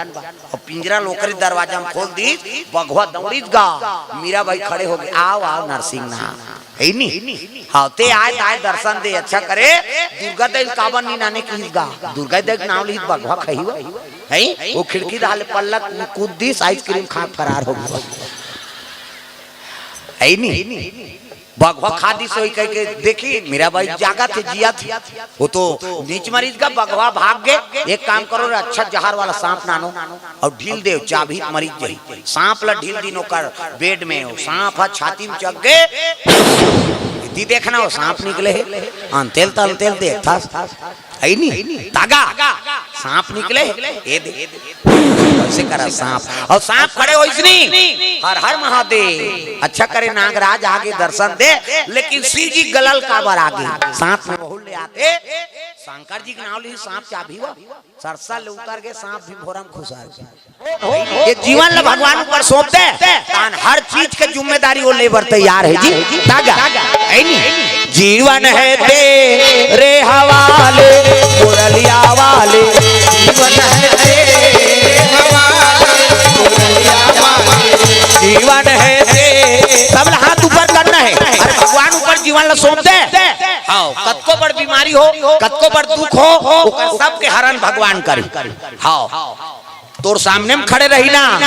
अब पिंजरा ल ओकरे दरवाजा म खोल दिस, बघवा दौड़िस गा। मीराबाई खड़े हो गे, "आओ, आओ नरसिंह ना।" है नी? हाव, ते आय, ताय दर्शन दे, अच्छा करे। दुर्गा दाई ल काबर नी नाने किहिस गा? दुर्गा दाई के नाव लिहिस, बघवा खही वा। हैं? ओ खिड़की डहर ले पल्ला कूद दिस, ice cream खा के फरार हो गे। है नी? बघवा खा दिस होही कहिके देखी, मीराबाई जागथे, जियाथे। ओ तो नीच मरिस गा, बघवा भाग गे। एक काम करो रे, अच्छा जहर वाला सांप नानो अउ ढील देव, चाबही त मरिच जाही। सांप ल ढील दिन ओकर बेड में, ओ सांप ह छाती म चघ गे। इति देखना, ओ सांप निकले हे। अंतेल त अंतेल देखथस। है नी? तागा। सांप निकले हे। ए दे। कइसे करा सांप? अउ सांप खड़े होइस नी। हर हर महादेव। अच्छा करे नागराज आगे दर्शन दे, लेकिन शिव जी गला ल काबर आगे? सांप में बहुत ले आथे। शंकर जी के नाव लिही, सांप चाबही वा। सरसा ले उतर गे, सांप भी भोरम खुसर गे। ये जीवन ल भगवान ऊपर सौंप दे, तान हर चीज के जिम्मेदारी वो ले बर तैयार हे जी। तागा, है नी? जीवन है तेरे हवाले, मुरलिया वाले। जीवन है तेरे हवाले, मुरलिया वाले। जीवन है तेरे, सब ला हाथ ऊपर करना हे। अरे भगवान ऊपर जीवन ल सौंप दे। हाव, कतको बड़ बीमारी हो, कतको बड़ दुख हो, ओकर सबके हरण भगवान करी। हाव। तोर सामने म खड़े रही ना।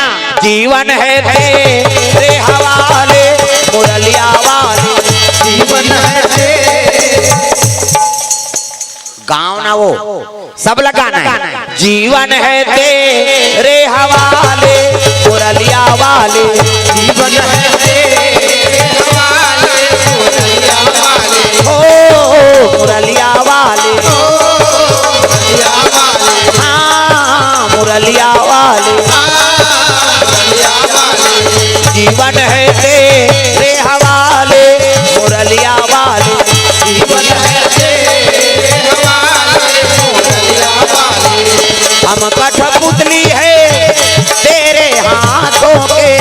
जीवन है तेरे हवाले, मुरलिया वाले। जीवन है तेरे। गाँव ना वो, सब लगाना है। जीवन है तेरे हवाले, मुरलिया वाले। जीवन है तेरे हवाले, मुरलिया वाले। ओ मुरलिया वाले। ओ मुरलिया वाले। हाँ, मुरलिया वाले। जीवन है तेरे हवाले, मुरलिया वाले। जीवन है तेरे हवाले, मुरलिया वाले। हम कठपुतली है तेरे हाथों के।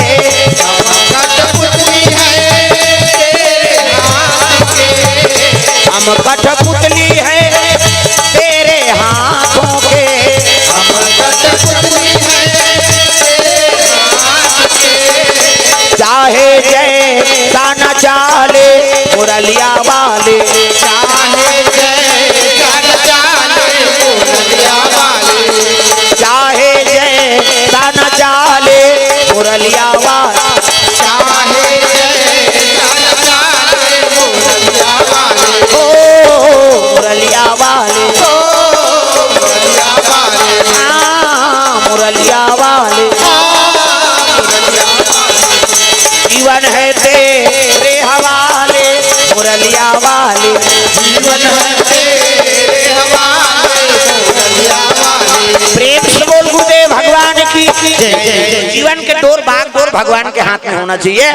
हम कठपुतली है तेरे हाथ के। हम कठपुतली है तेरे हाथों के। हम कठपुतली है तेरे हाथ के। चाहे जैसा न चाले मुरलिया वाले। चाहे जैसा न चाले मुरलिया वाले। चाहे जैसा न चाले मुरलिया वाले। चाहे जैसा न चाले मुरलिया वाले। ओ मुरलिया वाले। ओ मुरलिया वाले। हाँ, मुरलिया वाले। हाँ, मुरलिया वाले। जीवन है तेरे हवाले, मुरलिया वाले। जीवन है तेरे हवाले, मुरलिया वाले। प्रेम से बोल गुरुदेव भगवान की जय। जीवन के डोर बागडोर भगवान के हाथ में होना चाहिए,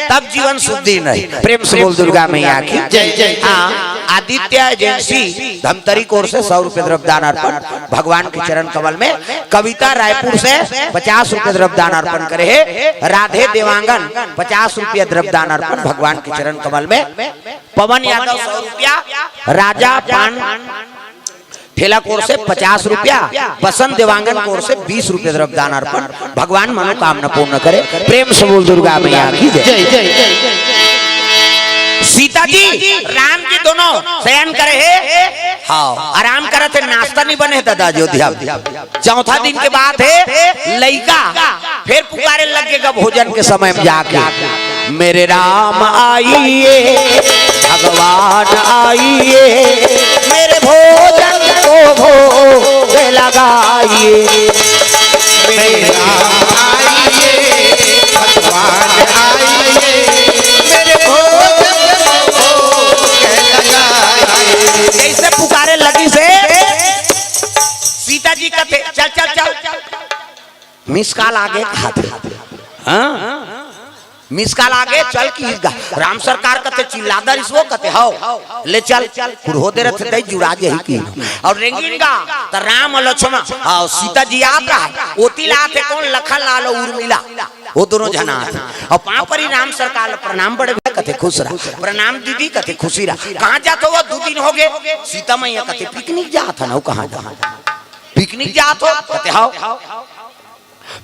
तब जीवन सुद्धी नहीं। प्रेम से बोल दुर्गा मैया की जय। हाँ, आदित्य एजेंसी धमतरी की ओर से सौ रुपये द्रव्य दान अर्पण, भगवान के चरण कमल में। कविता रायपुर से पचास रुपये द्रव्य दान अर्पण करे हे। राधे देवांगन पचास रुपये द्रव्य दान अर्पण, भगवान के चरण कमल में। पवन यादव सौ रुपया, राजा पान ठेला की ओर से पचास रुपया, बसंत देवांगन की ओर से बीस रुपये द्रव्य दान अर्पण। भगवान मनोकामना पूर्ण करे। प्रेम से बोल दुर्गा मैया की जय। जय, जय, जय। सीता जी, राम जी दोनों शयन करे हे। हाँ, आराम करत हे, नाश्ता नहीं बने हे दादा अयोध्या में। चौथा दिन के बात हे, लइका फिर पुकारे लग गे भोजन के समय में जाके, "मेरे राम आइए, भगवान आइए, मेरे भोजन को भोग लगाइए।" मेरे राम आइए, भगवान मिस कॉल आगे कहाथे। हाँ, मिस कॉल आगे, चल किहिस गा। राम सरकार कथे, चिल्लादा रिहिस वो, कथे हव, ले चल। कुरहो दे रथे दई, जुड़ा जही कि। अउ रेंगिन गा, त राम अउ लक्ष्मण अउ सीता जी आत रहय। ओती ला आथे कोन? लखन लाल अउ उर्मिला। वो दोनों झन आत हे। अउ पाँव परी राम सरकार ल, प्रणाम बड़े भैया, कथे खुश रह। प्रणाम दीदी, कथे खुशी रह। कहाँ जात हो? वो दू दिन होगे। सीता मैया कथे पिकनिक जात हन। अउ कहाँ जात? पिकनिक जात हो? कथे हव।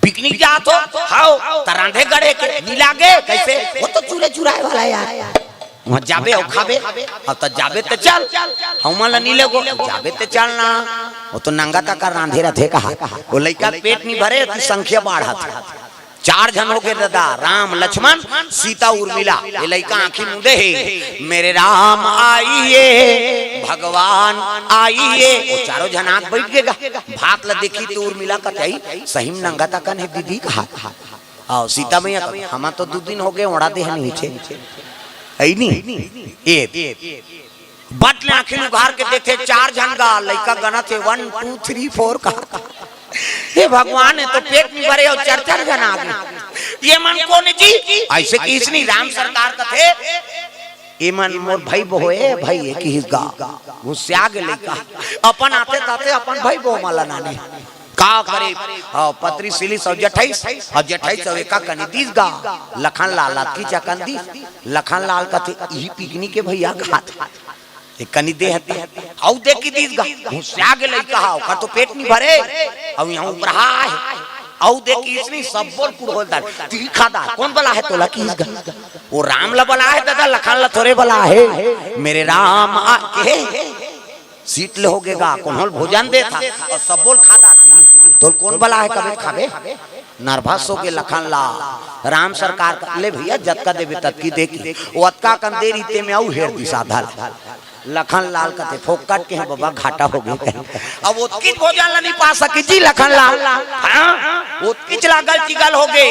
पिकनिक जात हो? हव। त रांधे गढ़े के नी लागे? कइसे? वो तो चूल्हे चुराए वाला हे यार। वहाँ जाबे अउ खाबे। अब त जाबे त चल, हमन ला नी लेगो। जाबे त चल ना। वो तो नंगा तका रांधे रथे कहा। वो लइका के पेट नी भरे, त संख्या बाढ़त। चार झन होगे दादा, राम, लक्ष्मण, सीता, उर्मिला। ये लइका आँखी मूंदे हे, मेरे राम आइए, भगवान आइए। वो चारों झन आके बइठ गे गा। भात ल देखही त उर्मिला कथे, सही में नंगा तकन हे दीदी कहा। अउ सीता मैया कथे, हमन तो दू दिन होगे, ओढ़ा दे हन नीचे। अइ नी? ए, बट ले आँखी उघार के देखथे, चार झन गा, लइका गनत हे, वन, टू, थ्री, फोर कहा। हे भगवान, ये तो पेट नी भरे अउ चार चार झन आगे। ये मन कोन जी? अइसे किहिस नी, राम सरकार कथे, ये मन मोर भई बहू हे, भई हे किहिस गा। गुस्सिया गे लइका। अपन आथे ताथे अपन भई बहू मन ला नाने। का करे? अउ पतरी सिलिस अउ जेठइस, अउ जेठइस अउ एका कनी दिस गा। लखन लाल अतकी च अकन दिस। लखन लाल कथे, इही पिकनिक हे भैया, खात। ए कनी दे हते, अउ दे किहिस गा। गुस्सिया गे लइका हा, ओकर तो पेट नी भरे, अउ इहाँ उपराहा हे। अउ दे किहिस नी, सब बोल कुरहोल दार। तिही खा दार, कोन बलाहे तोला किहिस गा? वो राम ला बलाहे दादा, लखन ला थोरे बलाहे। मेरे राम आ, के सीट ले होगे गा, कोन होल भोजन देथा, अउ सब बोल खा दार तिही। तोल कोन बलाहे कबे खाबे? नर्वस होगे लखन लाल। राम सरकार कथे, ले भैया, जतका देबे ततकी दे के। वो अतका कन दे रहिथे में अउ हेर दिस आधा ल। लखन लाल कथे, फोकट के हे बबा, घाटा होगे कहे। अब ओतकीच भोजन ल नी पा सके जी लखन लाल। हाँ, ओतकीच लागल चिगल होगे।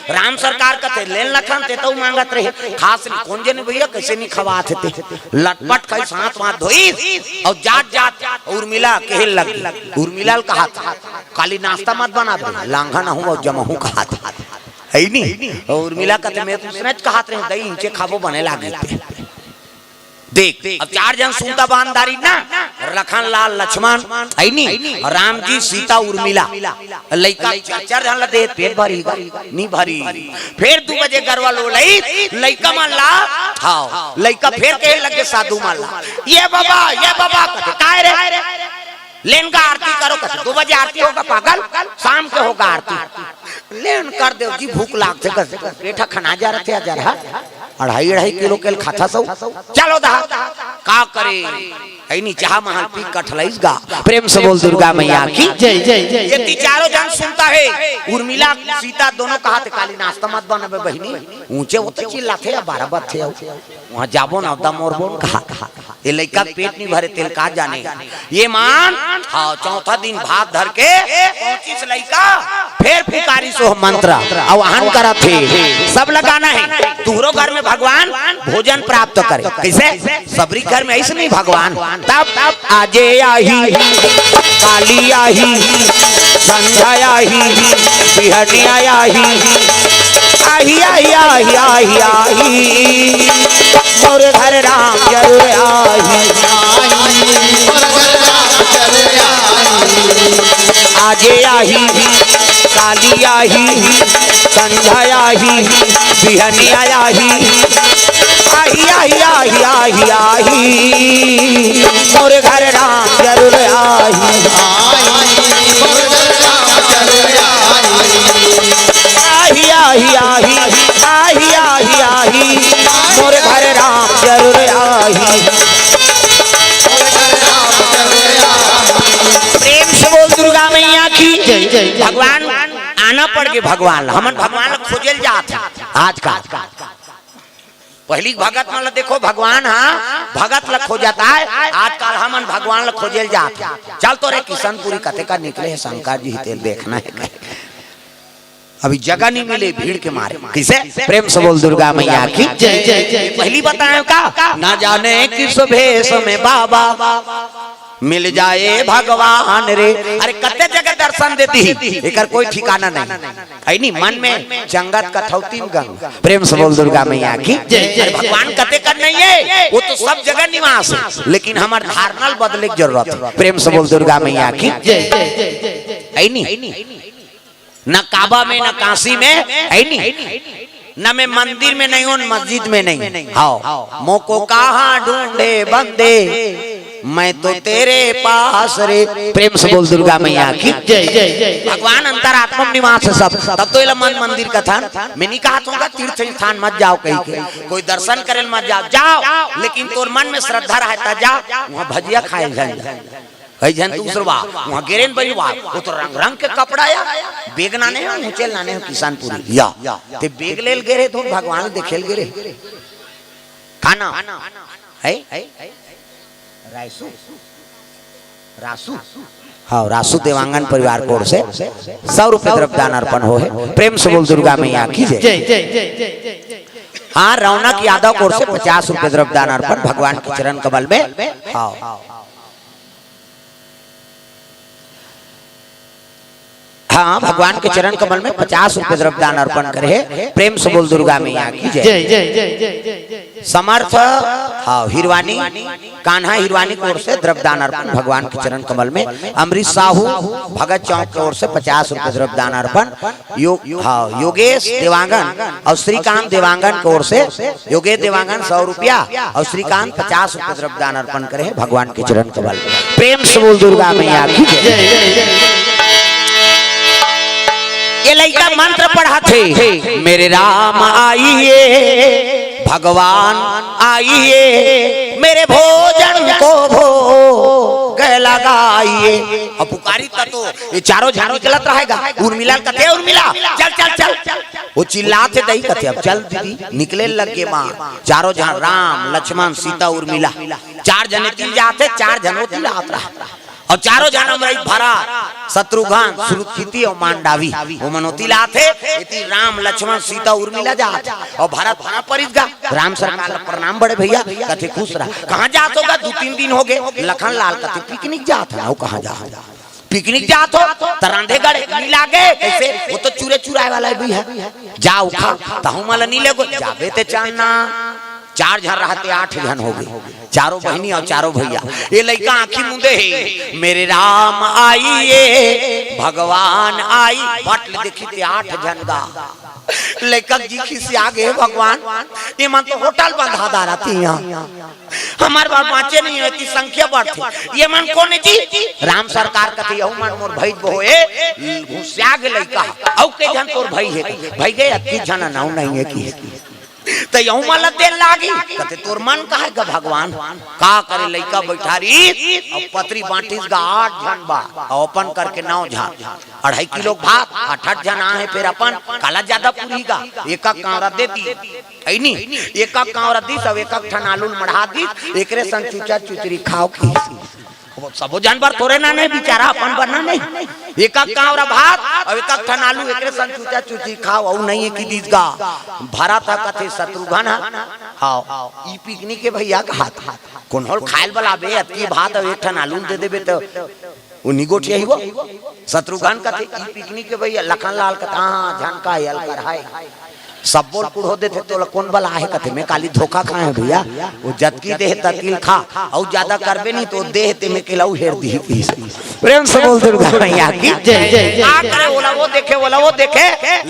राम सरकार कथे, ले न लखन, ते तो मांगत रहे। खास नी, कोन जने भैया, कइसे नी खवाथे ते। लटपट खाइस, हाथ वाथ धोइस, अउ जात जात उर्मिला कहे लगे। उर्मिला ल कहाथे, काली नाश्ता मत बनाबे, लांघन आहूँ अउ जमहूँ कहाथे। अइ नी? अउ उर्मिला कथे, में तो उसनेच कहात रहेंव दई, इंचे खाबो बने लागे ते। देख, अब चार झन सुनता बांधारी ना, लखन लाल लक्ष्मण, अइ नी? अउ राम जी, सीता, उर्मिला। लइका चार चार झन ला दे, पेट भरी गा, नी भरी। फेर दू बजे गरवा लोलइस, लइका मन ला, हाँ, लइका फेर कहे लगे साधु मन ला, ये बबा, ये बबा, कथे, काय रे? ले न गा आरती करो, कथे, दू बजे आरती होगा पागल, शाम के होगा आरती। ले न कर देव जी, भूख लागथे, कथे, पेट ह खना जा रथे, अजरहा, अढ़ाई, अढ़ाई किलो के ल खाथस। चलो दहा, का करे, अइ नी, चाहा महल पी कठलइस गा। प्रेम से बोल दुर्गा मैया की जय, जय, जय। ये ती चारों झन सुनता हे, उर्मिला, सीता दोनों कहाथे, काली नाश्ता मत बनाबे बहिनी, ऊंचे वो तो चिल्लाथे या बारह बजथे, वहाँ जाबो ना, दम मोर बोल कहा। ये लइका के पेट नी भरे, तेल का जाने। ये मन, हाँ, चौथा दिन भात धर के पहुंचिस लइका, फेर पुकारिस ओह मंत्र, आवाहन करत हे। सब ला गाना हे, तुहरो घर में भगवान भोजन प्राप्त करे। कइसे? सबरी घर में अइसने भगवान। तब, तब आजे आही, काली आही, संझा आही, बिहनिया आही, आही, आही, आही, आही, आही। मोर घर राम जरूर आही। आजे आही, काली आही, संझा आही, बिहनिया आही। आही, आही, आही, आही, आही। मोर घर राम जरूर आही। आही, आही, आही, आही, आही, आही, आही, मोर घर राम जरूर आही। प्रेम से बोल दुर्गा मैया की जय, जय, जय। भगवान आना पड़ गे, भगवान ला। हमन भगवान ला खोजे ल जात हन आजकल। पहिली भगत मन ला देखो, भगवान हा भगत ला खोजत आय, आजकल हमन भगवान ला खोजे ल जात हन। चल तो रे किशनपुरी, कते का निकले हे शंकर जी, तेल देखना हे कहे। अभी जगह नी मिले भीड़ के मारे। कइसे? प्रेम से बोल दुर्गा मैया की जय, जय, जय। पहिली बताएंव का? ना जाने किस भेष में बाबा मिल जाए भगवान रे। अरे, कते जगह दर्शन दे दिही, एकर कोई ठिकाना नहीं। है नी, मन में जंगत कथौती में गंग। प्रेम से बोल दुर्गा मैया की। जय, जय, अरे, जय। भगवान कते कर नहीं है, वो तो सब जगह निवास है, लेकिन हमर धारणा ल बदले के जरूरत है। प्रेम से बोल दुर्गा मैया की। जय, जय, जय, जय, जय। है नी, न काबा में, न काशी में, है नी, न मैं मंदिर में नहीं हूँ, न मस्जिद में नहीं। हाँ, मोको कहाँ ढूंढे बंदे, मैं तो तेरे पास रे। प्रेम से बोल दुर्गा मैया की। जय, जय, जय, जय। भगवान अंतरात्मा में निवास है सब। तब तो एला मन मंदिर कथन। मैं नहीं कहा तुमका तीर्थ स्थान मत जाओ कहीं के, कोई दर्शन करे मत जाओ, जाओ, लेकिन तोर मन में श्रद्धा रहता जा, वहाँ भजिया खाए झन जा। कई झन दूसर बा, वहाँ गे रेन बहिनी बा, वो तो रंग रंग के कपड़ा या, बेग नाने हो, मुचेल नाने हो, किसानपुरी या। ते बेग लेल गे रे तो भगवान देखेल गे रे। का नाम है? रायसू? रासू? हाँ, रासू देवांगन परिवार की ओर से सौ रुपये द्रव्य दान अर्पण हो है। प्रेम से बोल दुर्गा मैया की जय। जय, जय, जय, जय, जय, जय। हाँ, रौनक यादव की ओर से पचास रुपये द्रव्य दान अर्पण भगवान के चरण कमल में। हाँ, हाँ, भगवान के चरण कमल में पचास रुपये द्रव्य दान अर्पण करे है। प्रेम से बोल दुर्गा मैया की जय। जय, जय, जय, जय, जय, जय, जय। समर्थ, हाँ, हिरवानी, कान्हा हिरवानी की ओर से द्रव्य दान अर्पण भगवान के चरण कमल में। अमरीश साहू, भगत चौक की ओर से पचास रुपये द्रव्य दान अर्पण। यो-, हाँ, योगेश देवांगन और श्रीकांत देवांगन की ओर से, योगेश देवांगन सौ रुपया और श्रीकांत पचास रुपये द्रव्य दान अर्पण करे हैं भगवान के चरण कमल। प्रेम से बोल दुर्गा मैया की जय। जय, जय, जय। ये लइका मंत्र पढ़त हे, मेरे राम आइए, भगवान आइए, मेरे भोजन को भोग लगाइए। अब पुकारी त तो ये चारों झन निकलत रहेगा। उर्मिला ल कथे, "उर्मिला, चल, चल, चल।" वो चिल्लात हे, "दई," कथे, "अब चल दीदी।" निकले लगे माँ, चारों झन, राम, लक्ष्मण, सीता, उर्मिला, चार झन एती ल जात हे, चार झन ओती ल आत रहा। और चारों झन हमर भरत, शत्रुघ्न, श्रुतकीर्ति और मांडवी, वो मन ओती ल आत हे, एती राम, लक्ष्मण, सीता, उर्मिला जात हे। और भरत वहाँ परिस गा, "राम सरकार ल प्रणाम बड़े भैया।" कथे, "खुश रहा।" "कहाँ जात हो गा? दू तीन दिन हो गे।" लखन लाल कथे, "पिकनिक जात हन।" "अउ कहाँ जात हो?" "पिकनिक जात हो त रांधे गढ़े नी लागे, कैसे? वो तो चूरे चुराए वाला है भैया।" "जाओ खा, तहूँ मला नी लेगो।" "जाबे ते चांदना।" चार झन रहते, आठ झन हो गे, चारों बहिनी और चारों भैया। ये लइका आँखी मूंदे हे, "मेरे राम आइए, भगवान आई।" बट ले देखी ते आठ झन गा। लइका जी खिसिया गे, "भगवान, ये मन तो होटल बंधा डारत हे यहाँ, हमर बर बाँचे नहीं है कि संख्या बढ़थे। ये मन कोन हे जी?" राम सरकार कथे, "यहू मन मोर भई बहो हे।" घुसिया गे लइका, "अउ के झन तोर भई हे?" "भई गे अतकी झन, अउ नहीं हे कि।" "त यहू मन ल दे लागी।" कथे, "तोर मन कहे गा भगवान?" का करे, लइका बैठा रही, अब पतरी बांटिस गा, आठ झन बा, अउ अपन करके नौ झन, अढ़ाई किलो भात, आठ आठ झन आहे, फिर अपन काला ज्यादा पूरी गा, एक एक कांवरा दे दी, है नी? एक एक कांवरा दिस, अब एक एक ठन आलू ल मढ़ा दिस, एकरे संग चुचा चुचरी खाओ की। वो सबो जानवर थोरे ना नहीं, बेचारा अपन बर ना नहीं। एक एक कांवरा भात और एक एक ठन आलू, एकरे संग चुचा चुची खाओ, अउ नहीं है कि दिस गा। भरत ह कथे, शत्रुघ्न ह, हाँ, ई पिकनिक के भैया कहात, कोनो ल खाए ल बलाबे, अतकी भात और एक ठन आलू दे देबे तो उन्हीं गोठिया ही वो। शत्रुघ्न कथे, "ई पिकनिक के भैया।" लखन लाल कथे, "हाँ, झन का यल कर है।" "सब्बो ल कुढ़ो देथे, तोला कोन बलाहे?" कथे, "मैं काली धोखा खाए हूँ भैया, वो जतकी देहे ततकी ल खा, अउ ज्यादा करबे नहीं तो देहे ते में केला उहेर दिही।" प्रेम से बोल दुर्गा मैया की जय, जय, जय। का करे, ओला वो देखे, ओला वो देखे,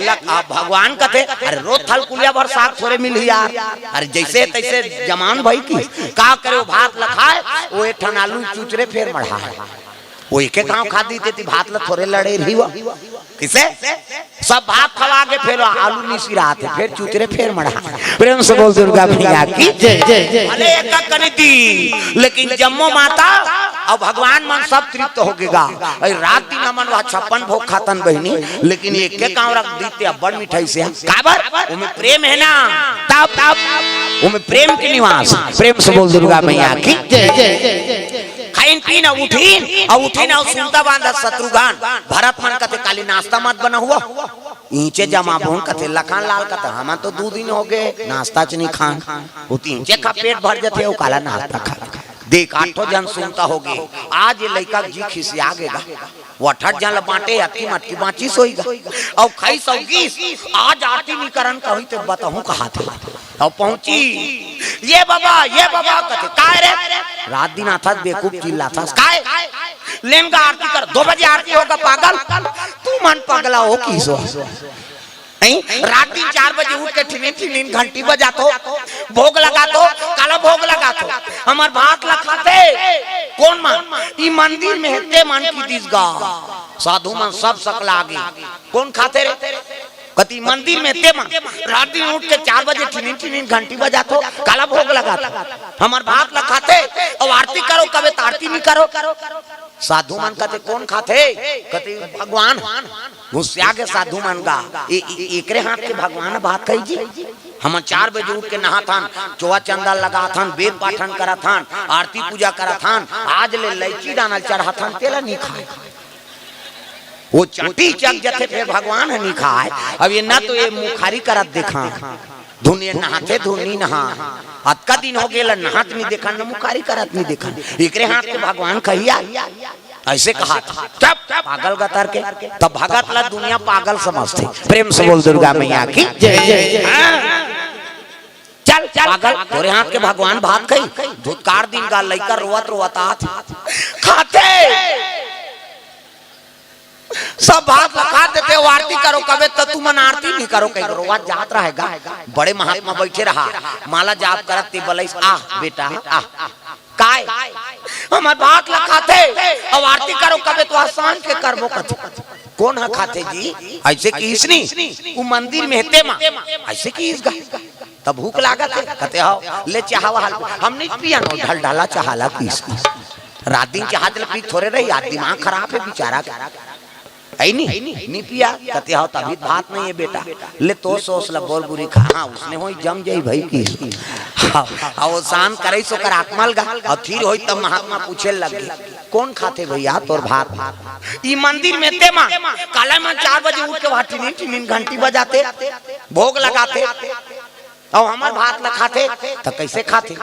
लख-, आ, भगवान कथे, "अरे रोज थलकुलिया भर साग थोरे मिलही यार, अरे जैसे तैसे जमान भई की।" का करे, वो भात ल खाए, वो एक ठन आलू चुचरे फेर मढ़ा है। वो एके घांव खा दी तेती भात ल थोरे लड़े रही वो। किसे? सब भात खवा के फेर आलू मिसी रहा थे, फेर चुचरे, फेर मढ़ा। प्रेम से बोल दुर्गा मैया की जय, जय, जय। भले एक कनी दी, लेकिन जम्मो माता और भगवान मन सब तृप्त हो गेगा। अरे रात दिन हमन वह छप्पन भोग खातन बहिनी, लेकिन एक के कांवरा दी ते अब्बड़ मिठाई से। काबर? ओमे प्रेम है ना, तब, तब ओमे प्रेम के निवास। प्रेम से बोल दुर्गा मैया की जय, जय, जय, जय। खाइन पीन अउ उठिन, अउ उठिन अउ सुनता बांधा शत्रुघ्न। भरत मन कथे, "काली नाश्ता मत बना हुआ।" ईंचे जमा बोन कथे, लखन लाल कथे, "हमन तो दू दिन हो गे, नाश्ता च नहीं खान।" वो तीन चे खा पेट भर जथे, वो काला नाश्ता खा। देख, आठो झन सुनता होगे। आज ये लइका के जी खिसिया गे गा। वो अठठ झन ल बांटे, अतकी मटकी बांचिस होही गा। अउ खाइस अउ गीस, आज आरती नी करन कही ते बताहूं कहाथे। अउ पहुंची, "ये बाबा, ये बाबा," कथे, "काय रे? रात दिन आथस बेवकूफ चिल्लाथस, काय? लेन गा आरती कर, दो बजे आरती होगा पागल, तुमन पगला हो किसो।" नहीं, रात दिन चार बजे उठ के ठिनिन ठिनिन घंटी बजाथो, भोग लगाथो, काला भोग लगाथो। हमर भात ला खाथे कोन मन? ई मंदिर में हे ते मन किहिस गा। साधु मन सब सकला गे। कोन खाथे रे? कथे मंदिर में हे ते मन। रात दिन उठ के चार बजे ठिनिन ठिनिन घंटी बजाथो, काला भोग लगाथो। हमर भात ला खाथे, अउ आरती करो कबे त आरती नी करो। साधु मन कथे, "कोन खाथे?" कथे, "भगवान।" गुस्सिया गे साधु मन गा, "ए-, ए-, एकरे हाथ के भगवान भात खाही जी? हमन चार बजे उठ के नहाथन, चोवा चंदा लगाथन, वेद पाठन करथन, आरती पूजा करथन, आज ले लइची दाना चढ़ाथन, तेला नी खाय।" वो चटी चक जथे, फेर भगवान ह नी खाय। अब ये ना तो ये मुखारी करत देखा, धुन ये नहाथे, धुन नी नहा। अतका दिन हो गेल, नहात नी देखन, न मुखारी करत नी देखन। एकरे हाथ के भगवान खाही? अइसे कहा, "चुप, पागल गतर के।" तब भगत ला दुनिया पागल समझथे। प्रेम से बोल दुर्गा मैया की जय। हाँ। "चल, चल, पागल, तोरे हाथ के भगवान भात खाही।" धुतकार दिन गा लइका रोवत रोवत आत, खाथे। सब भात ला खा देथे, अउ आरती करो कबे त तुमन आरती नी करो, कही रोवत जात रहे गा। बड़े महात्मा बइठे रहा, माला जाप करत ते बलइस, "आह बेटा, आह।" "काय?" "हमर भात ला खाथे, अउ आरती करो कबे त सांझ के करबो," कथे। "कोन ह खाथे जी?" अइसे किहिस नी, "उ मंदिर में हे ते मन।" अइसे किहिस गा। "त भूख लागत हे?" कथे, "हव।" "ले चाहा वहा।" "हम नी पियन ओ ढलढला चाहा ला," किहिस। रात दिन चाहा जल पी थोरे रही, आज दिमाग खराब हे बिचारा के। हे नी? नी पिया? कथे, "हव, तभी भात नहीं हे बेटा।" "ले तो सोस ला बोर बुरी खा।" हाँ, उसने होई जम जाई भाई की। हाँ, अउ शांत करइस ओकर आत्मा ल गा, अउ थिर होई तब महात्मा पूछे लगे, "कोन खाथे भइया तोर भात?" "ई मंदिर में ते मन, काला मन चार बजे उठ के वहाँ टिनिन टिनिन घंटी बजाथे, भोग लगाथे, अउ हमर भात ला खाथे, त कइसे खाथे?"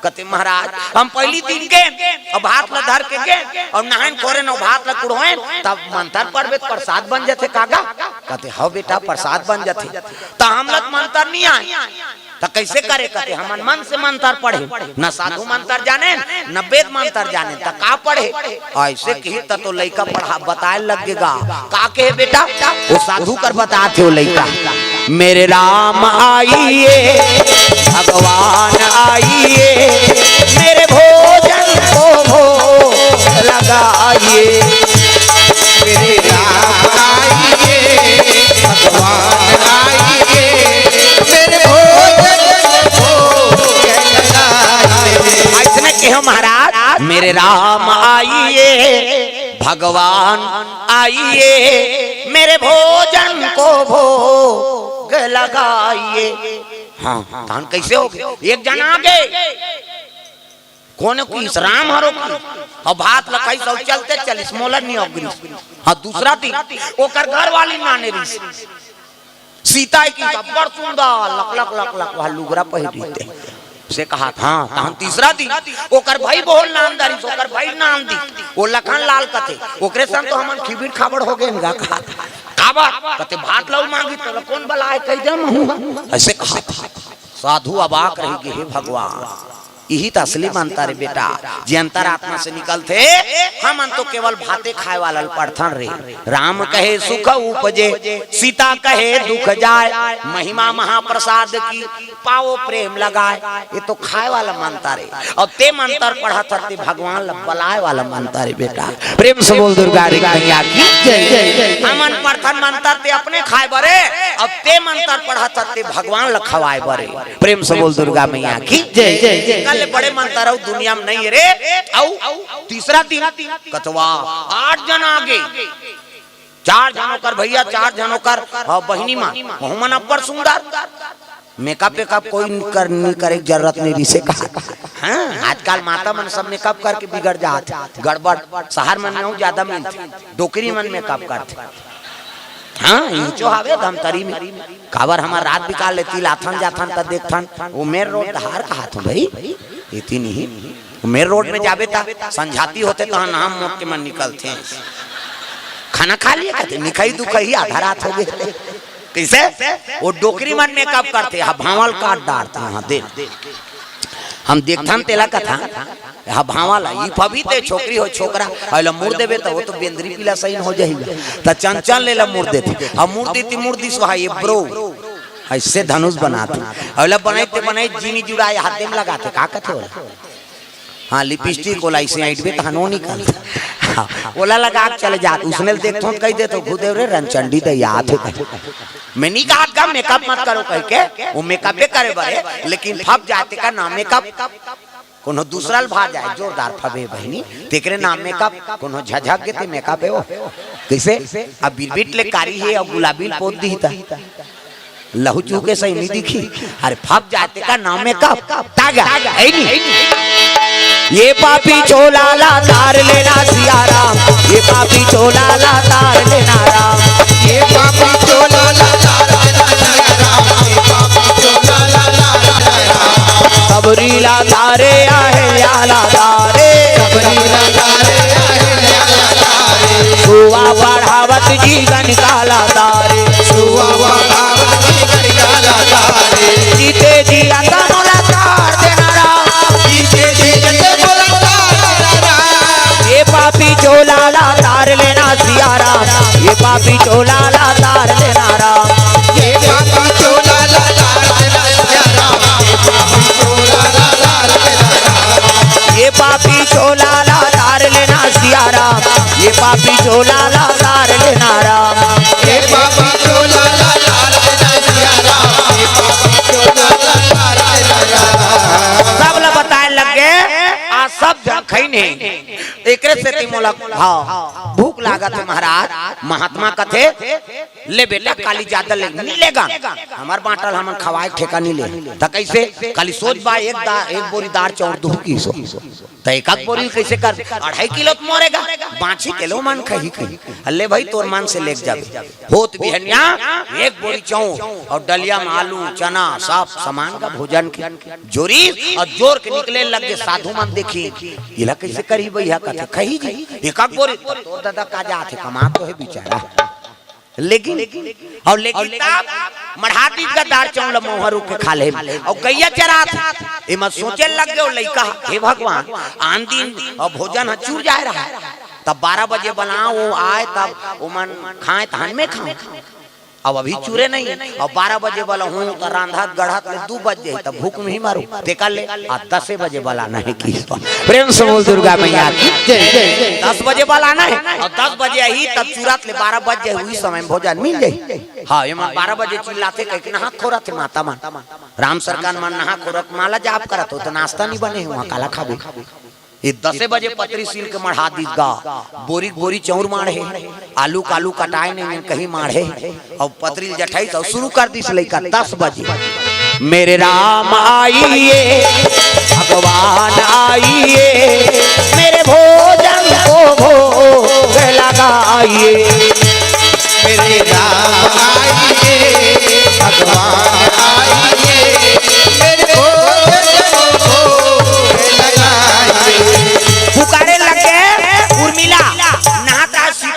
कथे, "महाराज, हम पहिली दिन गेन, अउ भात ला धर के गेन, अउ नहायन खोरेन, अउ भात ला कुढ़ोयन, तब मंतर पढ़बे त प्रसाद बन जथे का गा?" कथे, "हव बेटा, प्रसाद बन जथे।" "त हमला त मंतर नी आय, त कइसे करे?" कथे, "हमन मन से मंतर पढ़े, न साधु मंतर जाने, न वेद मंतर जाने, त का पढ़े?" अइसे किहिस त तो लइका पढ़ा बताय लगे गा। का कहे बेटा? ओ साधु कर बतात हे ओ लइका, "मेरे राम आइए, भगवान आइए, मेरे भोजन को भोग लगाइए।" मेरे राम आइए, भगवान आइए, मेरे भोजन को भोग लगाइए। अइसने कहे महाराज, "मेरे राम आइए, भगवान आइए, मेरे भोजन को भोग लगाइए।" हाँ, तहन कइसे होगे? एक झन आगे, कोन किहिस? राम हरो किहिस। अउ भात ला खाइस अउ चलते चलिस, मोला नी अगरिस। हाँ, दूसरा दिन ओकर घरवाली नाने रिहिस। सीता हे किहिस, अब्बड़ सुंदर, लक लक लक लक, वह लुगरा पहिरे रहिथे। से कहा, हाँ, तहन तीसरा दिन ओकर भाई बहू ल नान डारिस, ओकर भाई ल नान दिस, ओ लखन लाल कथे, ओकरे संग तो हमन खिबिर खाबड़ हो गेन गा, कहा, काबर? कथे, भात लऊ मांगी, तोला कोन बलाय, कहि दे महूं। अइसे कहा। साधु अबाक रहि गे, हे भगवान, इही त असली मंतर ए बेटा, जे अंतरात्मा से निकलथे। हमन तो केवल भाते खाय वाला ल पढ़थन रे। राम कहे सुख उपजे, सीता कहे दुख जाय, महिमा महाप्रसाद की, पावो प्रेम लगाय। ये तो खाय वाला मंतर ए, अउ ते मंतर पढ़त हस ते भगवान ल बलाय वाला मंतर ए बेटा। प्रेम से बोल दुर्गा रे मैया की जय। हमन पढ़थन मंतर ते अपने खाय बर ए, अउ ते मंतर पढ़त हस ते भगवान ल खवाय बर ए। प्रेम से बोल दुर्गा मैया की जय। कल बड़े मंतर अउ दुनिया में नहीं रे। अउ तीसरा दिन कथवा आठ झन आगे, चार झन ओकर भइया, चार झन ओकर, हाँ, बहिनी मन, वहू मन अब्बड़ सुंदर। मेकअप वेकअप कोई कर, नी करे के जरूरत नहीं रिहिसे कहा। हाँ, आजकल माता मन सब मेकअप करके बिगड़ जात, गड़बड़। शहर मन में अउ ज्यादा मिलथे, डोकरी मन मेकअप करथे। हाँ, इंचो हावे धमतरी में। काबर हमर रात बिकाल ले तिल आथन जाथन त देखथन, ओ मेन रोड डहार कहाथों भाई। इतनी ही। मेन रोड में जाबे त संझाती होथे, तहाँ नाम मोट के मन निकलथे। खाना खा लिए कहथे, निखई दुखई आधा रात हो गए। कइसे? वो डोकरी मन मेकअप करथे, हा भांवल काट डारथे, हाँ दे। हम देखथन तेला कथा, हा भांवल, ई पवित्र छोकरी हो छोकरा, अइला मुड़ देबे त वो तो बेंदरी पीला सही हो जाही। त चंचल ले ला मुड़ देथे, अब मुड़ देती मुड़ दिस वहा ये ब्रो, अइसे धनुष बनाथे, अइला बनाई ते बनाई जीनी जुड़ाए हाथे में लगाथे, का कथे ओला? हाँ, लिपस्टिक ओला अइसे ऐंठबे तहन वो निकल। हाँ, ओला लगा के चले जात, उसने ल देखथों त कहि देथों, "भूदेव रे, रनचंडी त याद हे।" मैं नहीं कहा था मेकअप मत करो कह के, वो मेकअपे करे बरे, लेकिन फब जाते का नाम मेकअप, कोनो दूसरा ल भा जाए, जोरदार फबे बहिनी, तेकरे नाम मेकअप, कोनो झझक के ते मेकअप हे वो। कइसे? अब बिरबिट ले कारी हे अउ गुलाबी ल पोत दिही त लहू चूके सही नहीं दिखी। अरे फब जाते का नाम मेकअप, तागा, है नहीं? ये पापी चोला ला तार लेना सिया राम, ये पापी चोला ला तार लेना राम। ये पापी चोला ला तार लेना सिया राम, ये पापी चोला ला तार लेना राम। सबरी ला तारे, अहिल्या ला तारे, सबरी ला तारे, अहिल्या ला तारे। सुवा पढ़ावत जीवन काला तारे, सुवा पढ़ावत जीवन काला तारे। जीते जी आता मोला तार देना राम, जीते जी आता मोला तार देना राम। ये पापी चोला ला तार लेना सिया राम, ये पापी चोला ला तार लेना राम। ये पापी चोला ला तार लेना सिया राम, ये पापी चोला ला तार लेना सिया राम। ये पापी चोला ला तार लेना राम। ये पापी चोला ला तार लेना सिया राम, ये पापी चोला ला तार लेना राम। सब ला बताए लग गे, आ सब झन खइने। एकरे सेती मोला, हाँ, भूख लागत हे महाराज। महात्मा कथे, "ले बेटा, काली जादा ले, नहीं लेगा, हमर बांटल हमन खवाए ठेका नहीं ले।" त कइसे? काली सोच बा, एक दा-, एक बोरी दार चाउर दूहूं कहिसो। त एक आध बोरी कइसे कर? अढ़ाई किलो त मोरेगा, बांची के लो मन खही खही। अल्ले भाई, तोर मन से लेके जाबे। होत बिहनिया एक बोरी चाउर अउ डलिया में आलू, चना, सब सामान का भोजन के जोरी अउ जोर के निकले लग गे। साधु मन देखी, "एला कइसे करही बइहा?" कथे, "खही जी, एक आध बोरी।" त तोर दादा का जात हे, कमात तो हे बेचारा। लेकिन, अउ लेकिन तब मढ़ा दीस गा दार चाउर ल मउहा रूख के खा ले। अउ गइया चरात, एमा सोचे लग गे लइका, "हे भगवान, आन दिन अउ भोजन ह चूर जाए रहा, तब बारह बजे बना वो आए, तब ओमन खाए, तहन में खाऊं। अब अभी चूरे नहीं, अब बारह बजे वाला हूं, त रांधत गढ़त ले दू बज जाही, तब भूख में ही मारू। तेकर ले आ दसे बजे वाला नहीं की।" प्रेम से बोल दुर्गा मैया की जय। दस बजे वाला नहीं, अउ दस बजे आही, तब चूरत ले बारह बज जाही, उही समय में भोजन मिल जाही। हाँ, एमन बारह बजे चिल्लाथे, कहिके नहा खोरत हे माता मन। राम सरकार मन नहा खोरत माला जाप करत हो, त नाश्ता नहीं बने हुआ, काला खाबे? ये दसे बजे पतरी सील के मढ़ा दीस गा, बोरी बोरी चाउर माढ़े, आलू कालू कटाए नहीं, कहीं माढ़े, अउ पतरी ल जठाइस अउ शुरू कर दीस लइका दस बजे। मेरे राम आइए, भगवान आइए, मेरे भोजन को भोग लगाइए। मेरे राम